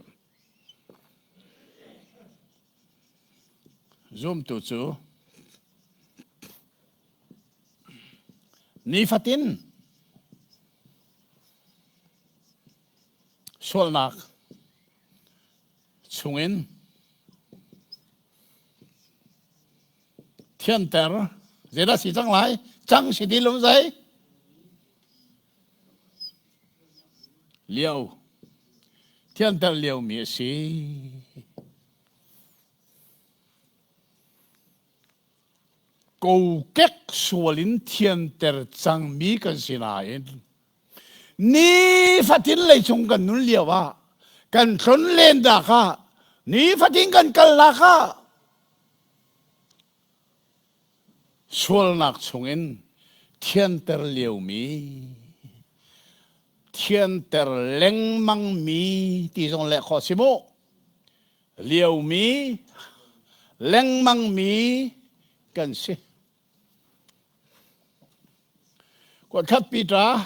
Zumtu cu nifatin Sualnak chungin thianter zeidah si cang lai? Cang si ti lo zei? Lio. Thianter liomi a si. Kokek sual in thianter cangmi kan si nain Nifatin leicung kan nun lio ah kan tlon len dak ah nifatin kan kalnak ah sualnak chungin thianter liomi thianter lengmangmi ti zong leh khawh si mu liomi lengmangmi kan si. Kuatkhat Peter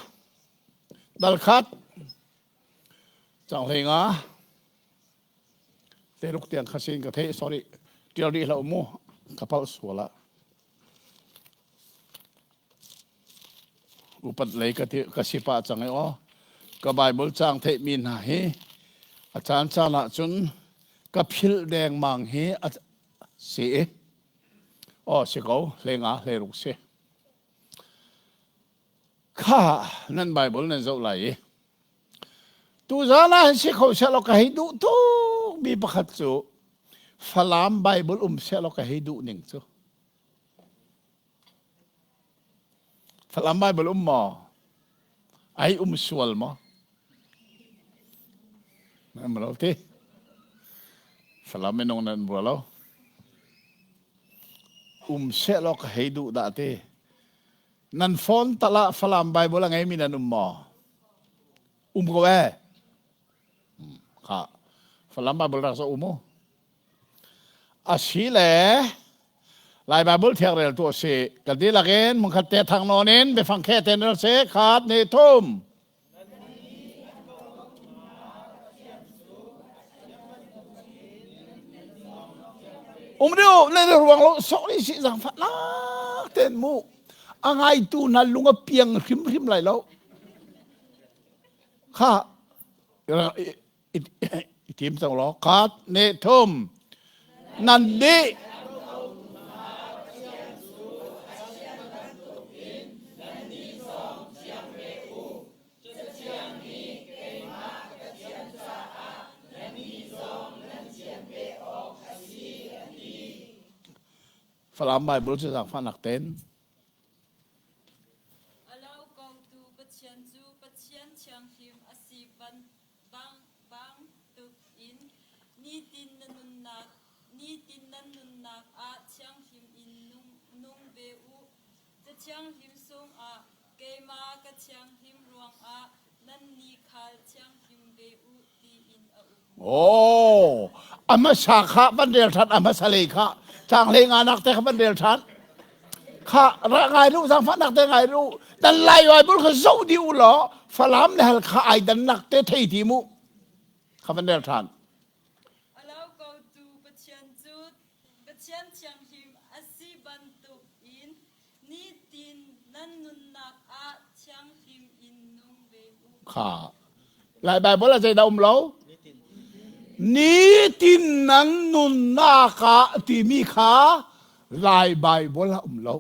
dalkhat canghlei nga teruk tiang kha sin ka theih sorry tial rih hlah mu ka palh sual ah upat lei ka ti ka si pah cang i aw ka Bible caang theih mi hna hi a caan caan ah cun ka philh dengmang hi a si i Aw si ko, hleinga hleiruk si. Kha nan Bible nan zoh lai i tuzaan ah hin si kho sehlaw ka hei duh tuk mi pakhat cu Falam Bible um sehlaw ka hei duh ning cu. Falam Bible um maw? Ai um sual maw? Nan lo ti. Falam minung nan bua lo. Um sehlaw ka hei duh dah ti. Nan phone tal ah Falam Bible a ngeimi nan um maw? Um ko eh. Kha Falam Bible rak sa um u. A si le Lai Bible thiang rel tu a si. Kan dihlak in hmunkhat te thang nawn in biafang khe ten rel se khat ni thum. Um deu le ruang lo sok ni si zang fat nak ten mu a ngai tu na lung a piang hrim hrim lai lo kha i tim cang law khat ne thum nan dih Falam Bible cu zaangfahnak ten A lo kotu Pathian cu Pathian thianghlim a si bang bantuk. thianghlim in nung ve u. Cathianghlim sungah keimah ka thianghlim ruangah nannih khal thianghlim ve u tiin a um. Oh, a hmasa kha van rel ṭhan, a hmasa lei kha caang hlei nganak te kha van rel ṭhan. Kha ra ngai lu zaangfahnak te ngai lu. Dan lai Bible kha zoh dih u law Falam le Halkha ai dannak te thei ti mu. Kha van rel ṭhan. A lo kotu Pathian cu Pathian thianghlim a si bantukin nitin nan nunnak ah thianghlim in nung ve u. Kha Lai Bible ah zeidah um lo? Nitin nan nunnak ah timi kha Lai Bible ah um lo.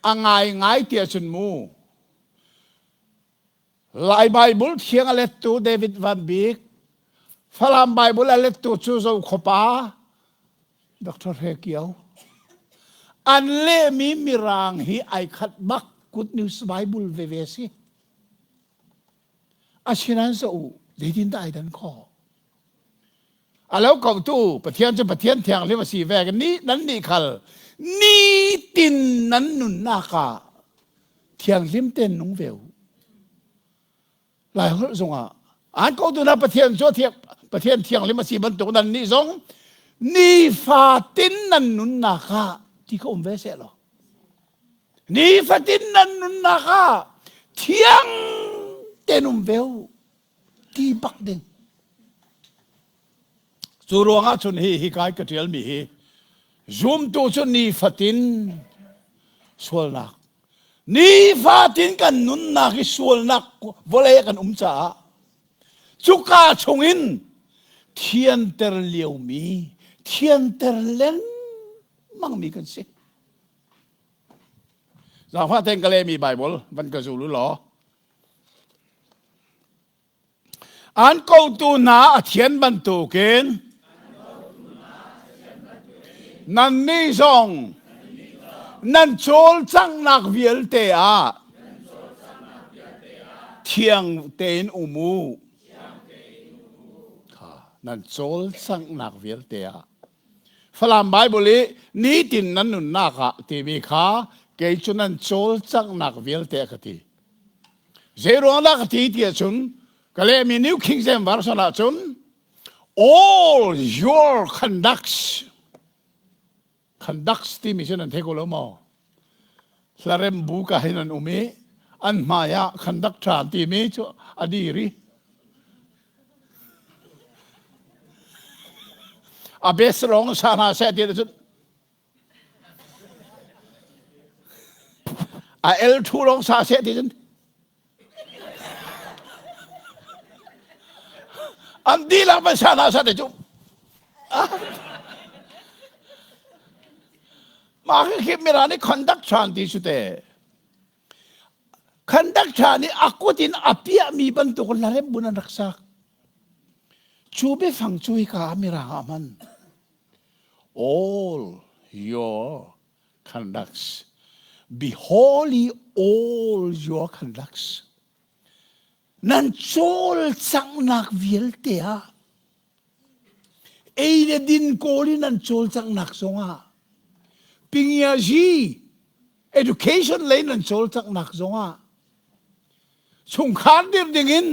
A ngaingai ti ahcun mu. Lai Bible thiang a lettu David Van Bik, Falam Bible a lettu cu Zokhawpa Dr. Hre Kio. An lehmi Mirang hi ai khat bak Good News Bible veve si. Asinain sa u, zeitin dah ai dan khawh? A lo kotu Pathian cu Pathian thianghlim a si ve ni nan nih khal nitin nan nunnak ah thianghlim tein nung ve u. Lai holh zongah an kotu na Pathian cu Pathian thianghlim a si bantuk nan nih zong nifatin nan nunnak ah ti kha um ve seh law nifatin nan nunnak ah thiang tein um ve u ti bak ding. Cu ruangah cun hi hi kai ka ṭialmi hi zumtu cu nifatin sualnak nifatin kan nunnak hi sualnak vawlei kan um caah cuka chungin thianter liomi thianter lengmangmi kan si. Zaangfah tein ka lehmi Bible van ka zul u law An kotu hna a thian bantukin nannih zong nan cawlcanghnak vialte ah thiang tein um u. Nan cawlcanghnak vialte ah. Falam Bible i nitin nan nunnak ah timi kha kei cu nan cawlcanghnak vialte a ka ti. Zeiruang dah ka ti ti ahcun ka lehmi New King James Version ahcun all your conducts conducts timi cu nan thei ko lo maw? Hlarem bu ka hin an um i an hmai ah conductor timi cu a dir i a best rong sa hna seh ti cun A el thu lawng sa seh ti cun an dihlak van sa hna sa te cu mah khi khi mira nih conduct ṭhan ti su te conduct ṭhan nih a kut in a piahmi bantuk larep bun an rak sak cu biafang cu hika ah mirang ah hman All your conducts. Be holy all your conducts. Nan cawlcanghnak vialte ah ei le din kawl in nan cawlcanghnak zongah pingiazi education lei nan cawlcanghnak zongah chungkhar dir dingin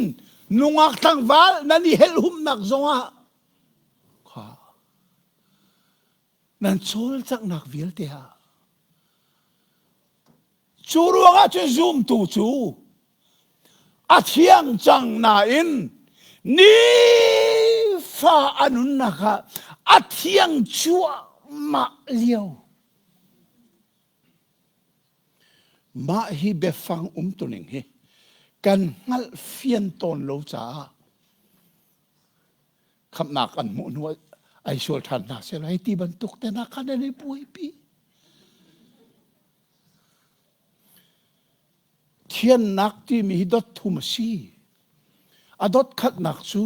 nungak tlangval nan i helhumnak zongah Kha nan cawlcanghnak vialte ah cu ruangah cun zumtu cu a thiang cang nain nifa a nunnak ah a thiang cuahmah lio mah hi biafang umtuning hi kan hngalh fian tawn lo caah khamhnak an hmuh hnu ai sual ṭhan hna seh hei ti bantuk te hna khan an i buaipi. Thiannak timi hi dot thum a si. A dot khatnak cu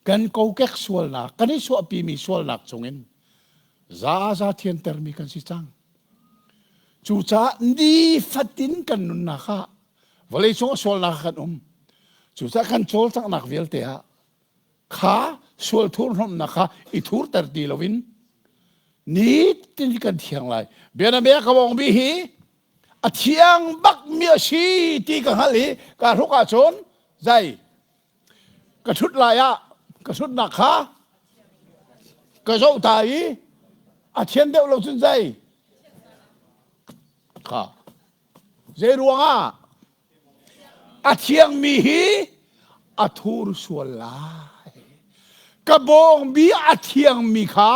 kan kokek sualnak, kan i suahpimi sualnak chungin zaza thiantermi kan si cang. Cucaah nifatin kan nunnak ah vawleicung a sualnak ah kan um. Cucaah kan cawlcanghnak vialte ah kha sual thurhnawmhnak kha i thurter ti loin Nitin kan thiang lai. Bianabia ka bawng bi hi a thiang bak mi a si ti ka hngalh i ka hruk ahcun zai ka ṭhut lai ah ka ṭhutnak kha ka zoh ta i a thian deuh lo cun zei kha zei ruangah a thiangmi hi a thur sual lai ka bawngbi a thiangmi kha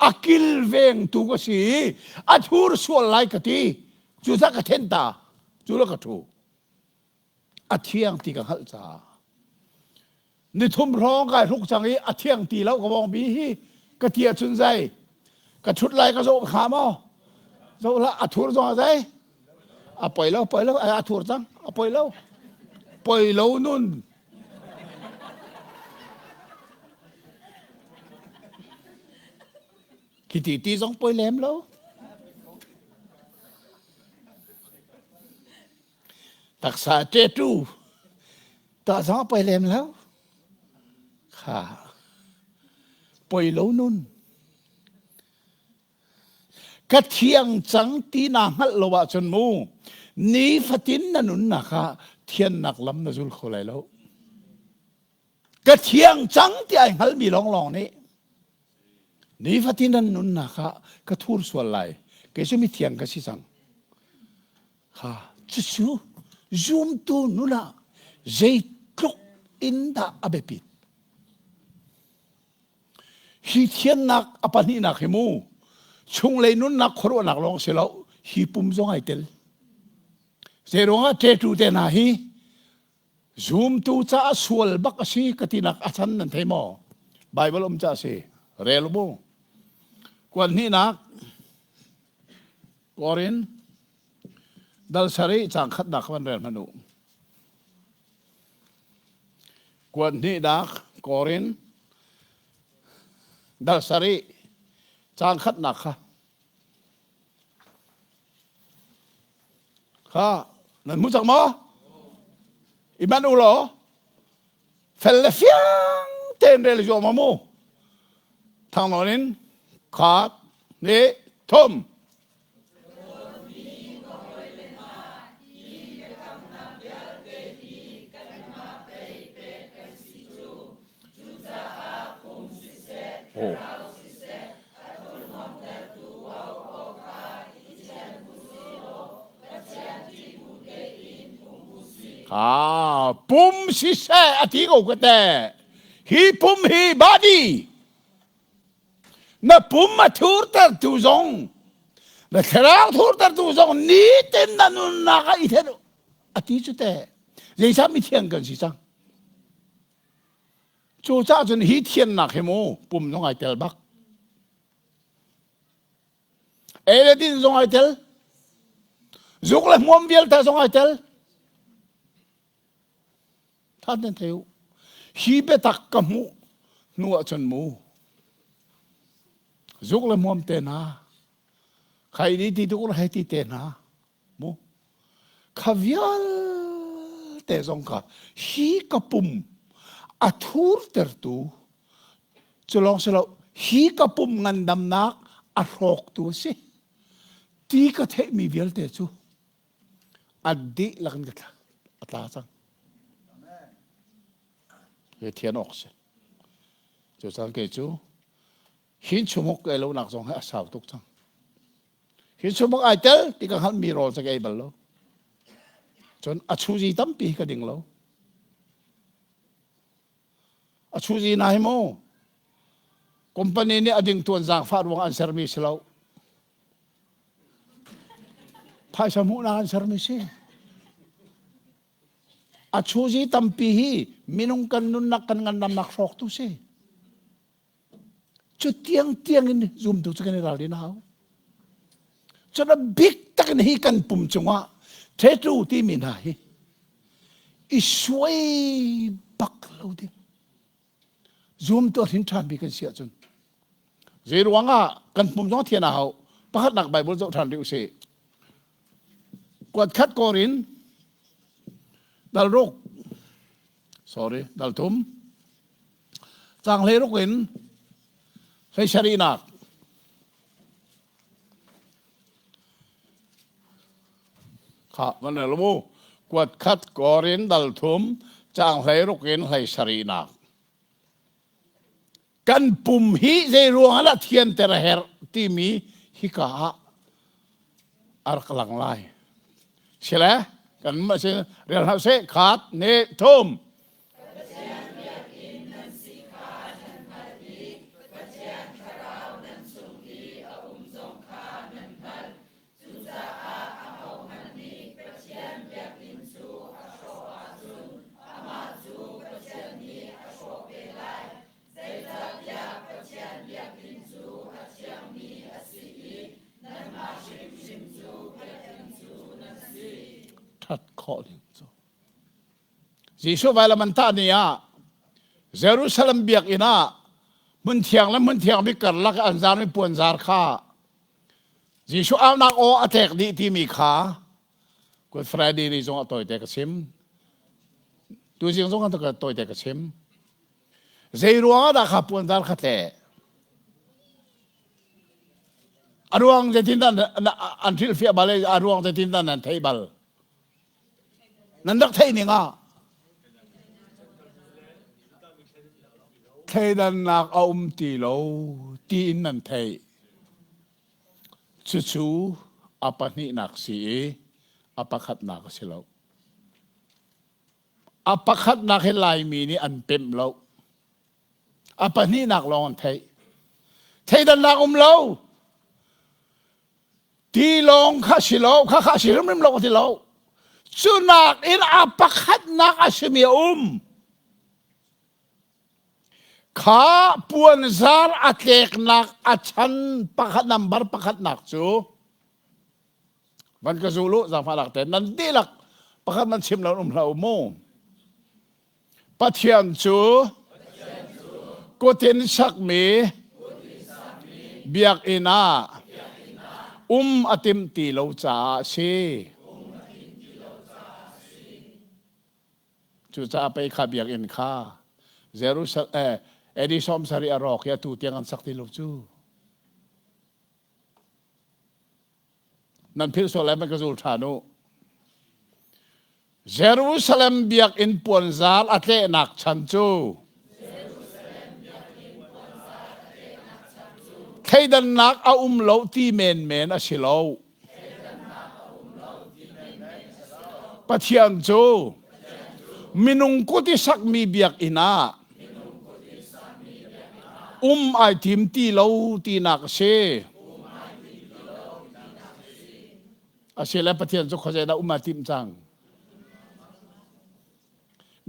a kilvengtu ka si i a thur sual lai ka ti cucaah ka then ta cu la ka ṭhu a thiang ti ka hngalh caah nithum hrawng kai hruk cang i a thiang ti lo ka bawngbi hi ka ti ahcun zei ka ṭhut lai ka zoh kha maw zoh hlah a thur zong a zei a poi lo poi lo a thur cang a poi lo poi lo nun khi ti ti zong poi lem lo Taksa ṭeṭu tah zong a poi lem lo. Kha poi lo nun. Ka thiang cang ti naa hngalh lo ahcun mu nifatin na nunnak ah thiannak lam na zul kho lai lo. Ka thiang cang ti ai hngalmi lawnglawng nih nifatin an nunnak ah ka thur sual lai. Kei cu mithiang ka si cang. Kha cucu zumtu nun ah zeitluk in dah a biapit. Hi thiannak a pahnihnak hi mu chunglei nunnak khuaruahnak lawng si lo hi pum zong ai tel. Zeiruangah ṭeṭu te hna hi Zumtu caah sual bak a si ka tinak a chan nan thei maw? Bible um ca si. Rel mu. Kuan hnihnak Korin dal sarih caang khatnak van rel hmanh u. Kuan hnihnak Korin dal sarih caang khatnak kha Kha nan hmu cang maw? I manh u law fel le fiang tein rel zuam mu. Thang nawn in khat ni thum. Oh. Ah, pum siseh a ti ko ka te. Hi pum hi body. Na pum a thurter tu zong, na thlarau thurter tu zong nitin na nunnak ah i then a ti cu te. Zeicah mithiang kan si cang? Cucaah cun hi thiannak hi mu pum zong ai tel bak. Ei le din zong ai tel. Zuk le hmuam vialte zong ai tel. Than ten thei u. Hi biatak ka hmuh hnu ahcun mu zuk le hmuam te hna khai ni ti tuk hei ti te hna mu kha vialte zong kha hi ka pum a thurtertu cu lawng si lo hi ka pum ngandamnak a hrawktu a si ti ka theihmi vialte cu a dihlak in ka tla a tla cang he thian awk si cu cang kei cu hin chunguk ei lo nak zong hi a sau tuk cang Hi chumuk ai tel ti ka hngalhmi rawl cu ka ei bal lo. Cun a chuzi tampi ka ding lo. A chuzi na hi mu. Company nih a ding tuan zaangfah ruang an sermi si lo. Phaisa hmuhnak an sermi si. A chuzi tampi hi minung kan nunnak kan ngandamnak hrawktu si. Cu tiang tiang in zumtu cu kan i ralrin a hau. Cun a bik tak in hi kan pum cungah tattoo timi hna hi i suai bak lo ding. Zumtu a hrin ṭhanmi kan si ahcun zei ruangah kan pum zong thian a hau. Pakhatnak Bible zoh ṭhan rih usih. Kuat khat Korin dal ruk sorry dal thum Caang hleiruk in hlei sarihnak. Kha van rel mu. Kuat khat Korin dal thum caang 16 in 17 nak. Kan pum hi zei ruang ah dah thianter a herh timi hika ah a rak lang lai. Sile kan mah si rel hna seh khat ne thum. Pathian biakinn nan si kha nan hngalh i Pathian Thlarau nan chung i a um zong kha nan hngalh. Cucaah ahohmanh nih Pathian biakinn cu a hrawh ahcun amah cu Pathian nih a hrawh ve lai. Zeicahtiah Pathian biakinn cu a thiangmi a si i nanmah hrimhrim cu biakinn cu nan si. Ṭhat khawh ding cu. Jesuh vailam an tah ni ah Jerusalem biakinn ah hmun thiang le hmun thiang bik karlak an zarmi puanzar kha Jesuh aunak aw a tlek dih timi kha Good Friday ni zong a tawite ka chim. Tuzing zong a tawite ka chim. Zei ruang ah dah kha puanzar kha tleh? A ruang zeitin dah an hrilhfiah bal i a ruang zeitin dah nan theih bal? Nan rak theih ning ah thleidannak a um ti lo tiin nan theih. Cucu a pahnihnak si i a pakhatnak a si lo. A pakhatnak hi Laimi nih an pemh lo. A pahnihnak lawng an theih. Thleidannak um lo. Ti lawng kha si lo, kha kha si hrimhrim lo ti lo. Cu nak in a pakhatnak a simi a um. Kha puanzar a tleknak a chan pakhat nambar pakhatnak cu van ka zul u zaangfahnak te nan dihlak pakhat nan chim lo um hlah u mu. Pathian cu kutin sakmi biakinn ah um a timh ti lo caah a si. Cucaah pei kha biakinn kha Jerusalem eh, AD 70 a rawk i atu tiang an sak ti lo cu. Nan philh sual lai man ka zul ṭhan u. Jerusalem biakinn puanzar a tlehnak chan cu thleidannak a um lo ti menmen a si lo. Pathian cu minung kut i sakmi biakinn ah um ai tim ti lo tinak a si. Asile Pathian cu khuazei dah um aa tim cang?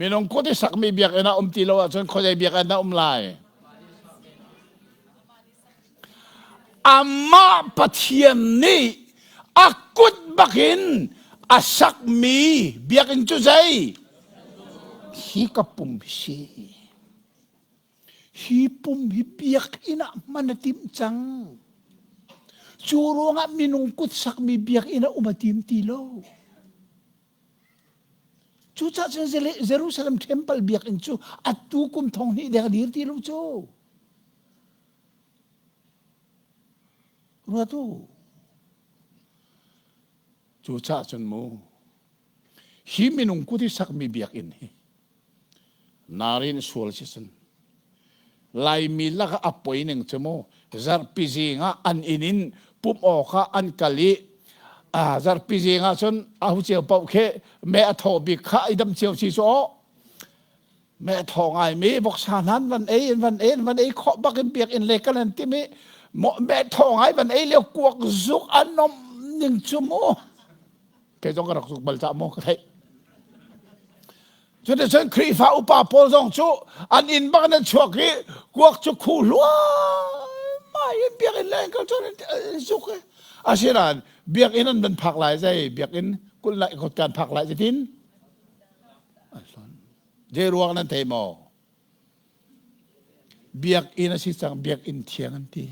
Minung kut i sakmi biakinn ah um ti lo ahcun khuazei biakinn dah um lai? Amah Pathian nih a kut bakin a sakmi biakinn cu zei? Hi ka pum hi si. Hi pum hi biakinn ah hman a timh cang. Cu ruangah minung kut sakmi biakinn ah um a tim ti lo. Cucaah cun Jerusalem temple biakinn cu atu kum thong hnih deng a dir ti lo cu. Ruat u. Cucaah cun mu, hi minung kut i sakmi biakinn hi narin sual si cun Laimi lakah a poi ning cu mu zarhpi zing ah an inn in pumh awk ah an kal i zarhpi zing ah cun ahu cio paoh khi me a thaw bik kha i dam cio si cu aw me a thaw ngai mi voksa hnan van ei in van ei in van ei khawh bak in biakinn le kan an timi me thaw ngai van ei lio kuak zuk an nom ning cu mu kei zong ka rak zuk bal ca mu ka theih Cuticun Khrihfa upa pawl zong cu an inn bak in an chuak i kuak cu khu hluaimai in biakinn leng kal cun an zuk i asinain biakinn an van phak lai zei biakinn kulh lai kan phak lai zeitin an hlon zei ruang nan thei maw biakinn a si cang biakinn thiang an ti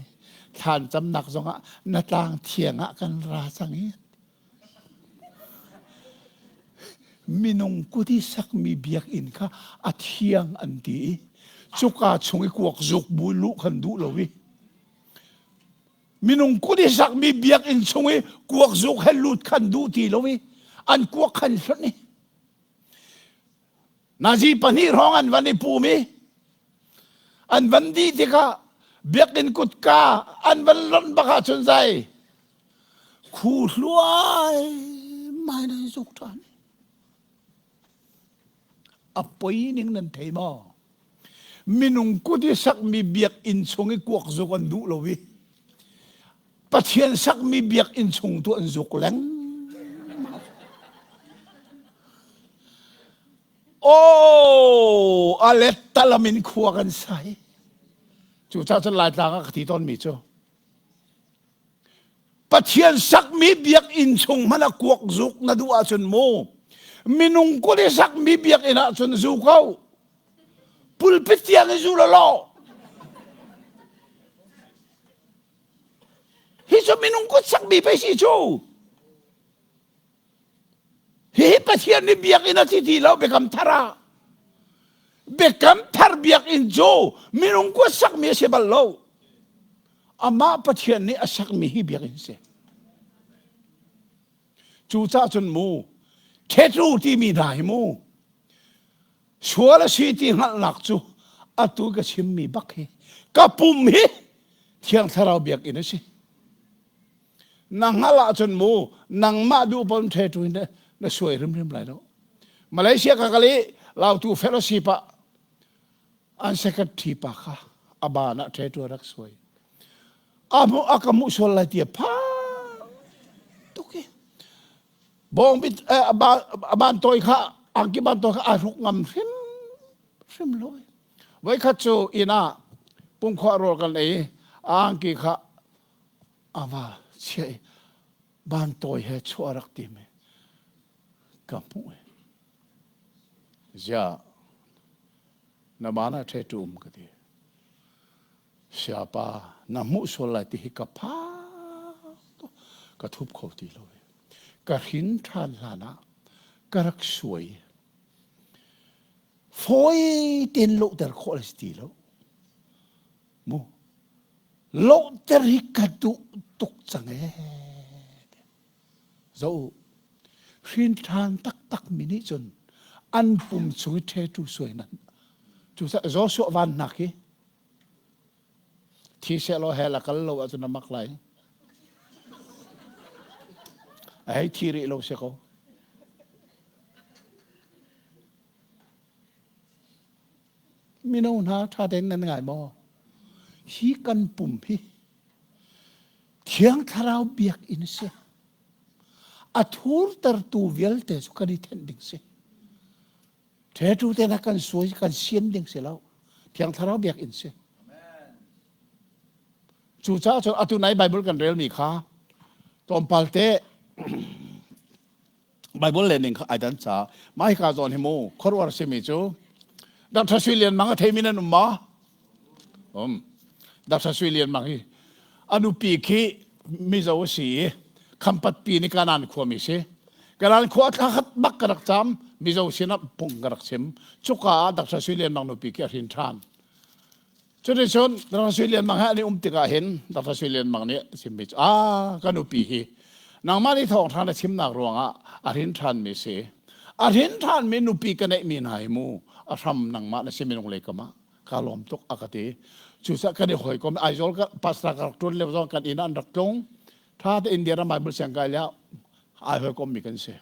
thlan camnak zongah na tlang thiang ah kan ra cang i Minung kut i sakmi biakinn kha a thiang an ti i cuka chung i kuak zuk bu luh khan duh lo i minung kut i sakmi biakinn chung i kuak zuk he lut khan duh ti lo i. An kuak khan hlonh i Nazi pahnih hrawng an van i pum i an van dih tikah biakinn kutka an van lonh bak ahcun zai khu hluai mai nan zuk ṭhan. A poi ning nan thei maw? Minung kut i sakmi biakinn chung i kuak zuk an duh lo i Pathian sakmi biakinn chung tu an zuk lengmang. Oh, a lettalam in khua kan sai. Cucaah cun Laitlang ah ka ti tawnmi cu Pathian sakmi biakinn chung hmanh ah kuak zuk na duh ahcun mu minung kut i sakmi biakinn ahcun zu ko. Pulpit tiang i zu law. Hi cu minung kut sakmi pei si cu. Hihi Pathian nih biakinn a ti ti lo biakam thar ah. Biakam thar biakinn cu minung kut sakmi a si bal lo. Amah Pathian nih a sakmi hi biakinn si. Cucaah cun mu, ṭhetru timi hna hi mu, sual a si ti hngalhnak cu atu ka chimmi bak hi ka pum hi Thiang Thlarau biakinn a si. Na hngalh ahcun mu nangmah duh pon ṭhetu in na suai hrimhrim lai lo. Malaysia ka kal i Lautu fellowship ah an secretary pa kha a ban ah ṭhetu a rak suai. A hmuh a ka hmuh sual lai ti a phang tuk i bawngbi a ban tawi kha angki ban tawi kha a hruk ngam hrim hrim lo. Voikhat cu inn ah pungkhuah rawl kan ei a angki kha a va chiah i ban tawi he chuah a rak tim i ka hmuh i ziah na ban ah ṭhetu um ka ti. Siapa na hmuh sual lai ti hi ka phang tuk ka thup kho ti lo ka hrin ṭhan hlan ah ka rak suai fawi tein lohter khawh a si ti lo mu lohter hi ka duh tuk cang ee zo hrin ṭhan taktak mi nih cun an pum chung i ṭhetu suai nan cu Joshua van hnak hi Thi sehlaw hell a kal lo ahcun a mak lai. A hei thi rih lo si ko. Mino hna ṭha tein nan ngai maw? Hi kan pum hi Thiang Thlarau biakinn si. A thurtertu vialte cu kan i thenh ding si. Ṭhetu te na kan suai kan sian ding si lo. Thiang Thlarau biakinn si. Cucaah cun atu nai Bible kan relmi kha tlawmpal te Bible le ning kha ai dan ca mah hika zawn hi mu khuaruahar simi cu Dr. Sui Lian Mang a theimi nan um ma? Um. Dr. Sui Lian Mang hi a nupi khi Mizo a si i Khampat pi ni Kanan khuami si. Kanan khua thla khat bak ka rak cam Mizo sinah pung ka rak chim. Cuka ah Dr. Sui Lian Mang nupi khi a hrin ṭhan. Cuticun Dr. Sui Lian Mang he an i um tikah hin Dr. Sui Lian Mang nih a chimmi cu ah ka nupi hi nangmah nih thawngṭha na chimnak ruangah a hrin ṭhanmi si. A hrin ṭhanmi nupi ka neihmi hna hi mu a hram nangmah na si minung lei kam ah ka lawm tuk a ka ti. Cucaah kan i hawikom Aizawl ka pastor ka rak ṭuan lio zong kan inn ah an rak tlung. Ṭha te India ram Bible siangkai lio ai hawikommi kan si.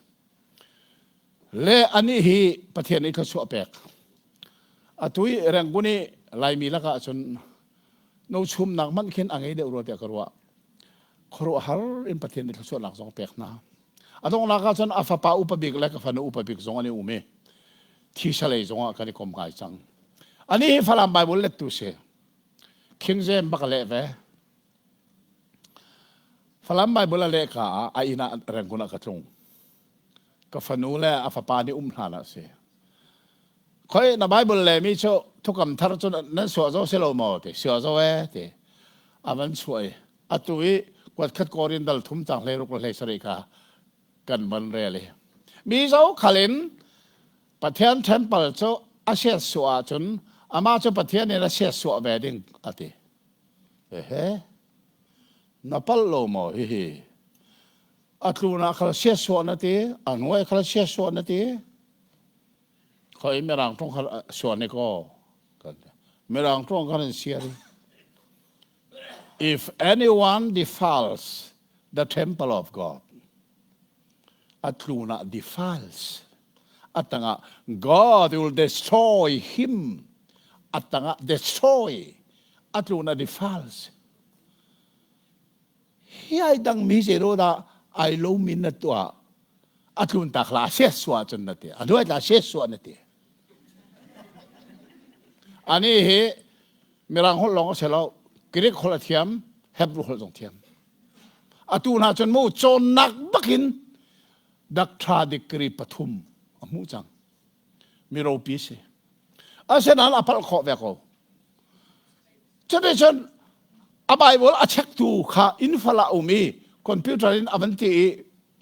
Le anih hi Pathian nih thluachuah pek. Atu i Rangoon i Laimi lakah cun no chumnak hmanh khin a ngei deuh rua tiah ka ruah. Khuaruahhar in Pathian nih thluachuahnak zong pek hna. A donghnak ah cun a fapa upa bik le ka fanu upa bik zong an i um i thisa lei zong ah kan i kom ngai cang. Ani hi Falam Bible lettu si. King James bak a leh ve. Falam Bible a leh ka ah a inn ah Rangoon ah ka tlung. Ka fanu le a fapa nih um hlan ah si. Khoi na Bible le mi cu thukam thar cu nan suah zo si lo maw ti suah zo e ti a van chuah i atu i kuat khat korin dal thum cang hlei ruk le hlei sarih kha kan van rel i mi zo khal in Pathian temple cu a siat suah ahcun amah cu Pathian in a siat suah ve ding a ti. Ehe na palh lo maw hihi? A tlun ah khal sia suah na ti, a hnuai khal sia suah na ti. Khoi mirang tong khal suah ne ko. Mirang tong kan in siari. If anyone defiles the temple of God, a tlun ah defiles. A tangah God will destroy him. A tangah destroy. A tlun ah defiles. Hi ai dangmi zei dah ai lomi na tuah a tlun tak la sia sua cun na ti a hnuai tla sia sua na ti ani hi mirang holh lawng a si lo Greek holh a thiam Hebrew holh zong thiam atu hna cun mu cawnnak bakin doctor degree pathum a hmuh cang mi ropi si asinain a palh khawh ve ko cuticun a Bible a checktu kha infal ah um i computer in a van ti i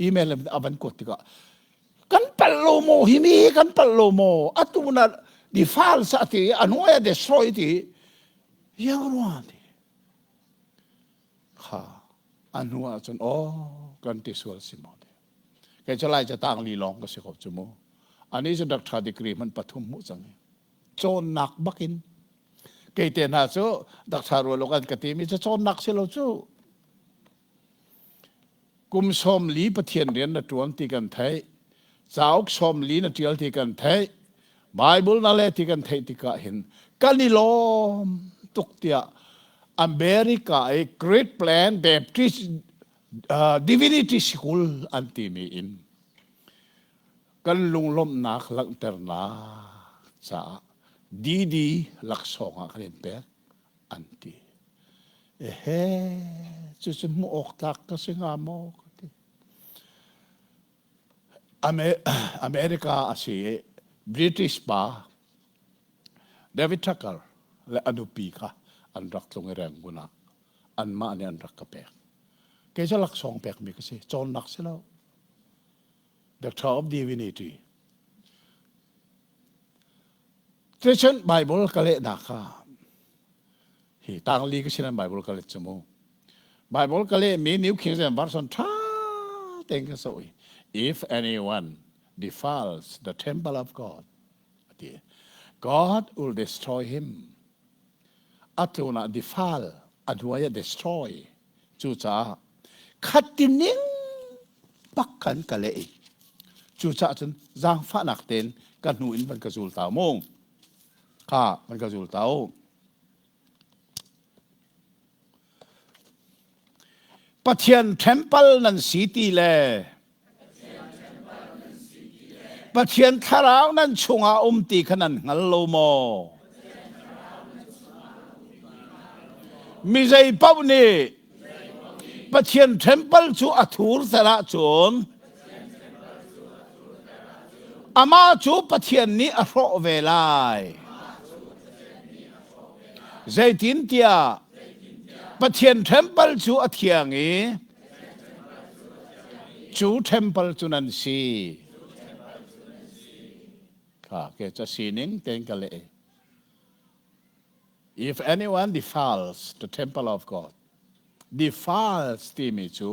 email in a van kuat tikah kan palh lo maw hi mi kan palh lo maw atu na defile sa ti a hnuai a destroy ti yang rua ti kha a hnu ah cun oh kan ti sual si maw ti Kei cu lai catang li lawng ka si ko cu mu. Ani cu doctor degree hman pathum hmuh cang i cawnnak bakin kei te hna cu doctor rual an ka timi cu cawnnak si lo cu kum sawm li Pathian rian na ṭuan ti kan theih cauk sawm li na ṭial ti kan theih Bible na le ti kan theih tikah hin kan i lawm tuk tiah America i Great Plain Baptist Divinity School an timi in kan lunglawmhnak langhternak caah DD laksawng ah kan in pek an ti. Ehe, cucu hmuh awk tlak ka si hnga maw ka ti. America a si i British pa David Tucker le a nupi kha an rak tlung i Rangoon ah anmah nih an rak ka pek. Kei cu laksawng pekmi ka si, cawnnak si lo. Doctor of Divinity. Cucun Bible ka lehnak kha hi tangli ka sinan Bible ka let cu mu. Bible ka lehmi New King James Version tha tein ka zoh i if anyone defiles the temple of God ati God will destroy him a tlun ah defile a hnuai ah destroy cucaah khatining bak khan ka leh i cucaah cun zaangfahnak tein ka hnu in van ka zul ta mu kha van ka zul ta u Pathian temple nan si ti le Pathian thlarau nan chungah um ti kha nan hngal lo maw? Mi zei paoh nih Pathian temple cu a thur ter ahcun amah cu Pathian nih a hrawh ve lai. Zeitintiah Pathian temple cu a thiang i cu temple cu nan si. Kha ke ca sining tein ka leh. If anyone defiles the temple of God, defiles timi cu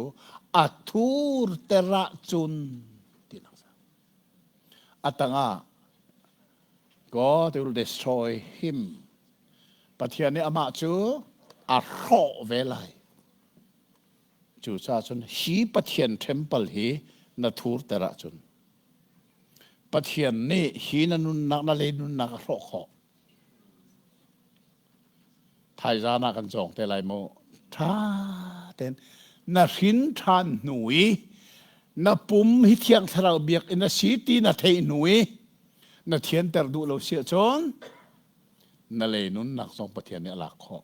a thur ter ahcun tinak A tangah God will destroy him. Pathian nih amah cu a hrawh ve lai. Cucaah cun hi Pathian temple hi na thurter ahcun Pathian nih hi na nunnak na lei nunnak a hrawh khawh. Thaizan ah kan cawng te lai mu. Ṭha tein na hrin ṭhan hnu i na pum hi Thiang Thlarau biakinn a si ti na theih hnu i na thianter duh lo si ahcun na lei nunnak zong Pathian nih a lak khawh.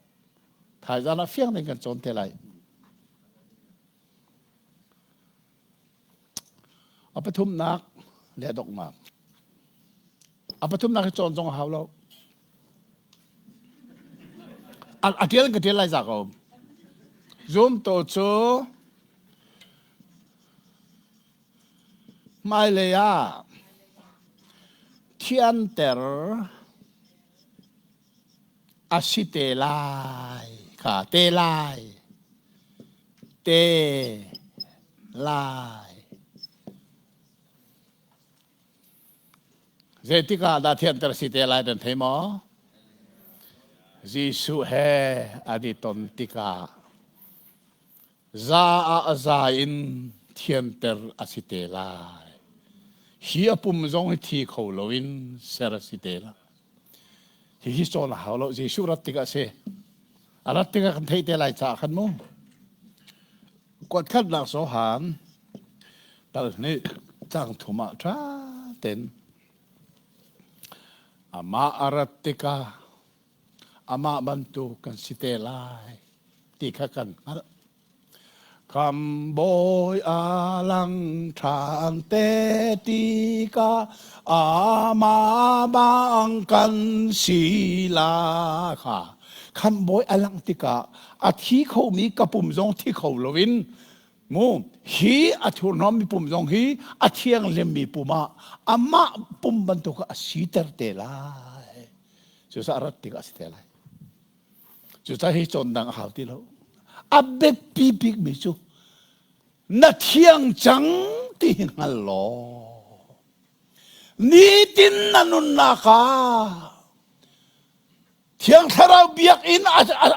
Thaizan ah fiang tein kan cawn te lai. A pathumnak le a donghnak. A pathumnak hi cawn zong a hau lo. A tial ka tial lai za ko. Zumto cu hmailei ah thianter a si te lai kha te lai te. lai. Zeitik ah dah thianter si te lai nan thei maw? Jesuh he an i ton tikah za ah a za in thianter a si te lai. Hi a pum zong hi thi kho loin ser a si te lai. Hihi cawn a hau lo. Jesuh rat tikah a si. A rat tikah kan theih te lai caah khan mu. Kuat khatnak Johan tal hnih cang thum ah ṭha tein amah a rat tikah amah bantuk kan si te lai ti kha kan hngalh. Khambawi a lang ṭhan te tikah amah bang kan si la kha. Khambawi a langh tikah a thi khomi ka pum zong thi kho loin mu hi a thurhnawmmi pum zong hi a thianghlimmi pum ah amah pum bantuk ah a siter te lai. Cucaah rat tikah a si te lai. Cucaah hi cawn dang a hau ti lo. A biapi bikmi cu na thiang cang ti hi hngal law nitin na nunnak ah Thiang Thlarau biakinn a, a,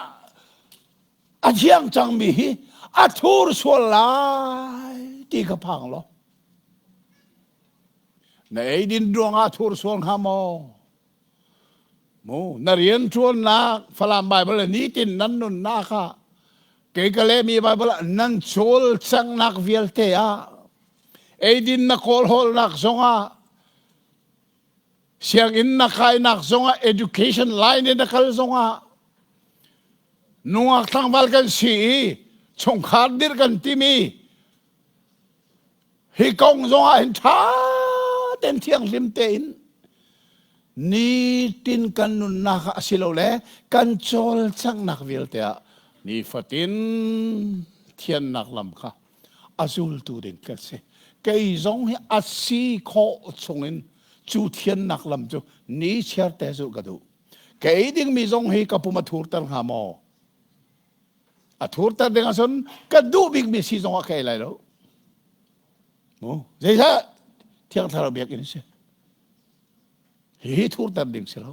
a thiang cangmi hi a thur sual lai ti ka phang lo. Na eidin ruangah thur sual hnga maw? Mu na rianṭuannak Falam Bible nitin nan nunnak ah kei ka lehmi Bible ah nan cawlcanghnak vialte ah eidin na kawlhawlnak zongah sianginn na kainak zongah education line in na kal zongah nungak tlangval kan si i chungkhar dirh kan timi Hi kong zongah hin ṭha tein thianghlim tein nitin kan nunnak ah asilole kan cawlcanghnak vialte ah nifatin thiannak lam kha a zultu ding kan si. Kei zong hi a si khawh chungin cu thiannak lam cu ni chiar te zulh ka duh. Ka ei dingmi zong hi ka pum a thurter hnga maw? A thurter ding ahcun ka duh bikmi si zong ah ka ei lai lo. Mu zeicah Thiang Thlarau biakinn si. Hihi thurter ding si lo.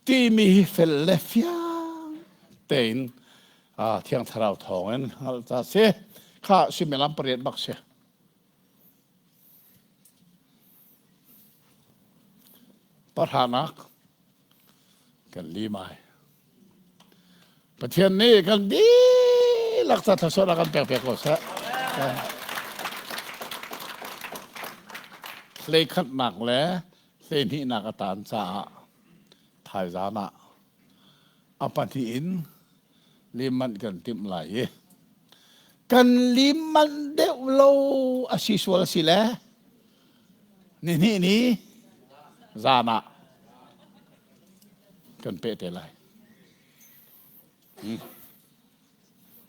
Timi hi fel le fiang tein Thiang Thlarau thawngin hngalh ta si. Kha suimilam pariat bak si. Pahranak kan lim ai. Pathian nih kan dihlak ca thluachuah a kan pek piak ko seh. Hleikhatnak le hleihnihnak a taan caah thaizan ah a pahnih in lim manh kan timh lai i kan lim manh deuh lo a si sual si le nihnih ni zan ah kan peh te lai. Hmm.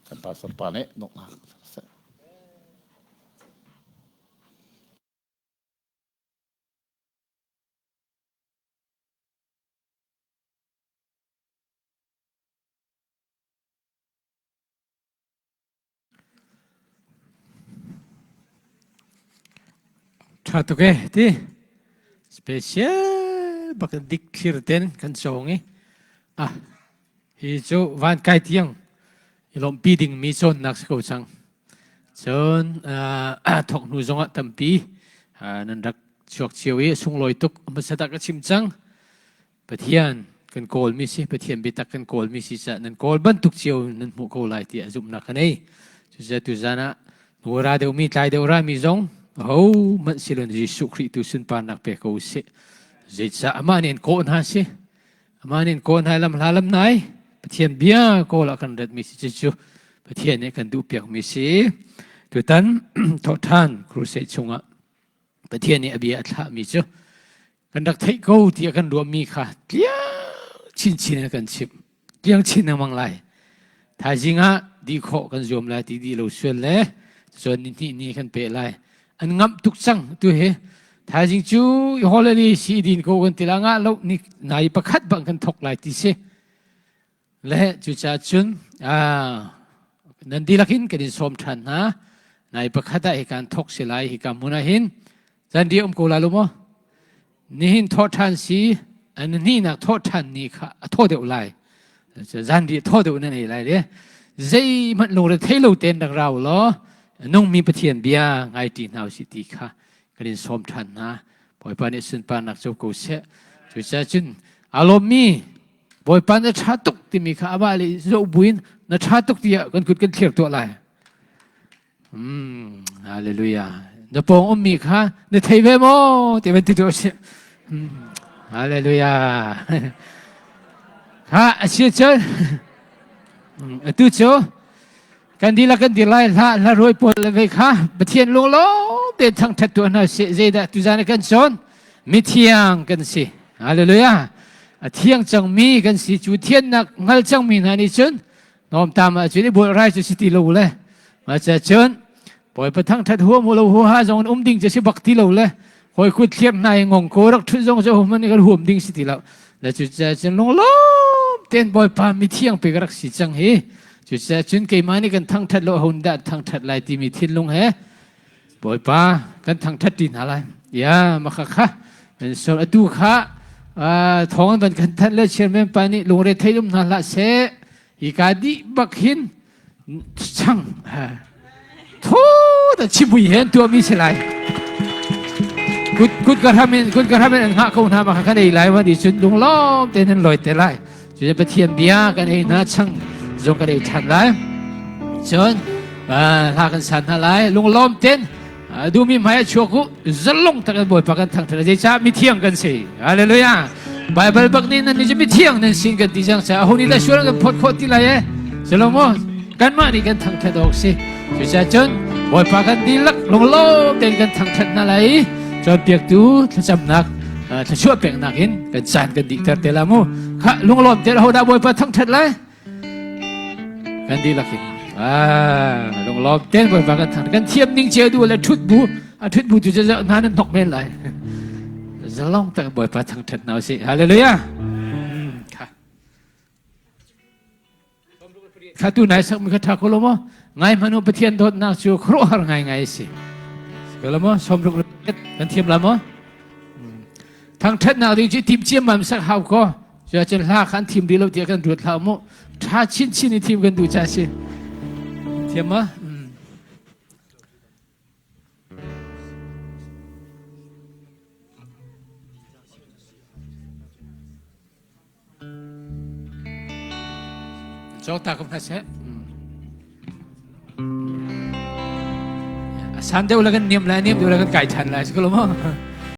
Kan pastor pa nih donghnak seh. Ṭha tuk e ti. Special bak dik thlir ten kan cawng i ah hi cu van kai tiang i lawmhpi dingmi cawnnak si ko cang. Cun thawk hnu zongah tampi nan rak chuak cio i sunglawi tuk hmasa tak ka chim cang. Pathian kan kawlmi si, Pathian biatak kan kawlmi si caah nan kawl bantuk cio nan hmuh ko lai tiah zumhnak ka nei. Cucaah tuzan ah ra deuhmi tlai deuh rami zong ahohmanh silon Jesuh Khrih tu sunparnak pe ko usih. Zeicah amah nih an kawh hna si. Amah nih an kawh hna lam hla lam nai. Pathian bia kawl ah kan ratmi si cucu Pathian nih kan duhpiakmi si. Tutan thawhṭhan crusade chungah Pathian nih a bia a thlahmi cu kan rak theih ko tiah kan ruahmi kha tliang chinchin in kan chimh tliang chin lengmang lai thaizing ah dih khawh kan zuam lai ti dih lo sual le cun ni hnih ni kan peh lai an ngamh tuk cang tu hi thaizing cu holiday si din ko kan ti la ngah lo ni nai pakhat bang kan thok lai ti si le cucaah cun ah. Nan dihlak in kan in sawm ṭhan hna. Nai pakhat ah hi kan thok si lai hi ka hmun ah hin zan ri um ko la lu maw? Nihin thawh ṭhan si an hnihnak thawh ṭhan ni kha a thaw deuh lai. Zan ri thaw deuh nan ei lai le zeihmanh lungre thei lo tein rak rau law nungmi Pathian bia ngai ṭi hna usih ti kha kan in sawm ṭhan hna. Bawipa nih sunparnak co ko seh. Cucaah cun aa lawmmi Bawipa na ṭha tuk timi kha amah le zoh buin na ṭha tuk tiah kan kut kan thlir tuah lai. Hallelujah. Na pawng ummi kha na thei ve maw ti van ti tuah sih. Hallelujah. Ha a si cun atu cu kan dihlak kan dir lai hla hla ruai pawl le ve kha Pathian lunglawm tein thangṭhat tuah hna sih zeidah tuzan kan cawn mithiang kan si hallelujah a thiang cangmi kan si cu thiannak hngal cangmi hna nih cun Nomtam ah cun i bual rai cu si ti lo le ma cha cun Bawipa thangthat huam lo huha zong in um ding cu si bak ti lo le hawi kut thliam hna i ngong ko rak thut zong cu human kan huam ding si ti lo le cu cha cun lunglawm ten Bawipa mithiang pe ka rak si cang hi cu cha cun keimah nih kan thangthat lo hon dah thangthat lai timi thinlung he Bawipa kan thangthat ti hna lai ya maka kha so atu kha thawng van kan thanh le chairman pa nih lungre thei um hna hlah seh hi ka dih bak hin chang tho ta chimui hen tuah mi si lai kut kut ka hram in kut ka hram in an hngah ko hna ma kan ei lai wa di cun lunglawm te nan loi te lai cu Pathian bia kan ei hna chang zong kan ei ṭhan lai cun hla kan san hna lai lunglawm ten duhmi hmai a chuak u zalong tak in Bawipa kan thangṭhat zeicah mithiang kan si hallelujah Bible bak nih nan nih cu mithiang nan sin kan ti cang caah aho nih dah sual kan phawt khawh ti lai e Salomo kanmah nih kan thangṭhat awk si cucaah cun Bawipa kan dihlak lunglawm tein kan thangṭhat hna lai i cawnpiaktu thlacamnak thluachuah peknak in kan caan kan dihter te la mu kha lunglawm te ho dah Bawipa thangṭhat lai kan dihlak in lunglawm ten Bawipa kan thangṭhat kan thiam ning cio du le ṭhut bu a ṭhut bu tu cu hna nan hnok men lai zalong tak Bawipa thangṭhat hna usih hallelujah Kha tu nai sak mi kha tha ko lo maw? Ngai hmanh u Pathian dawtnak cu khuaruahhar ngaingai a si. Ko lo maw? 60 kan thiam la maw? Thangṭhatnak ding cu tim ciammam sak hau ko. Cuacun hla kha an thim rih lo tiah kan ruat hlah mu. Ṭha chinchin i thim kan duh ca si. Thiam ma? Cawta ko hna seh. A san deuh le kan niam lai, niam deuh le kan kai ṭhan lai, si ko lo maw?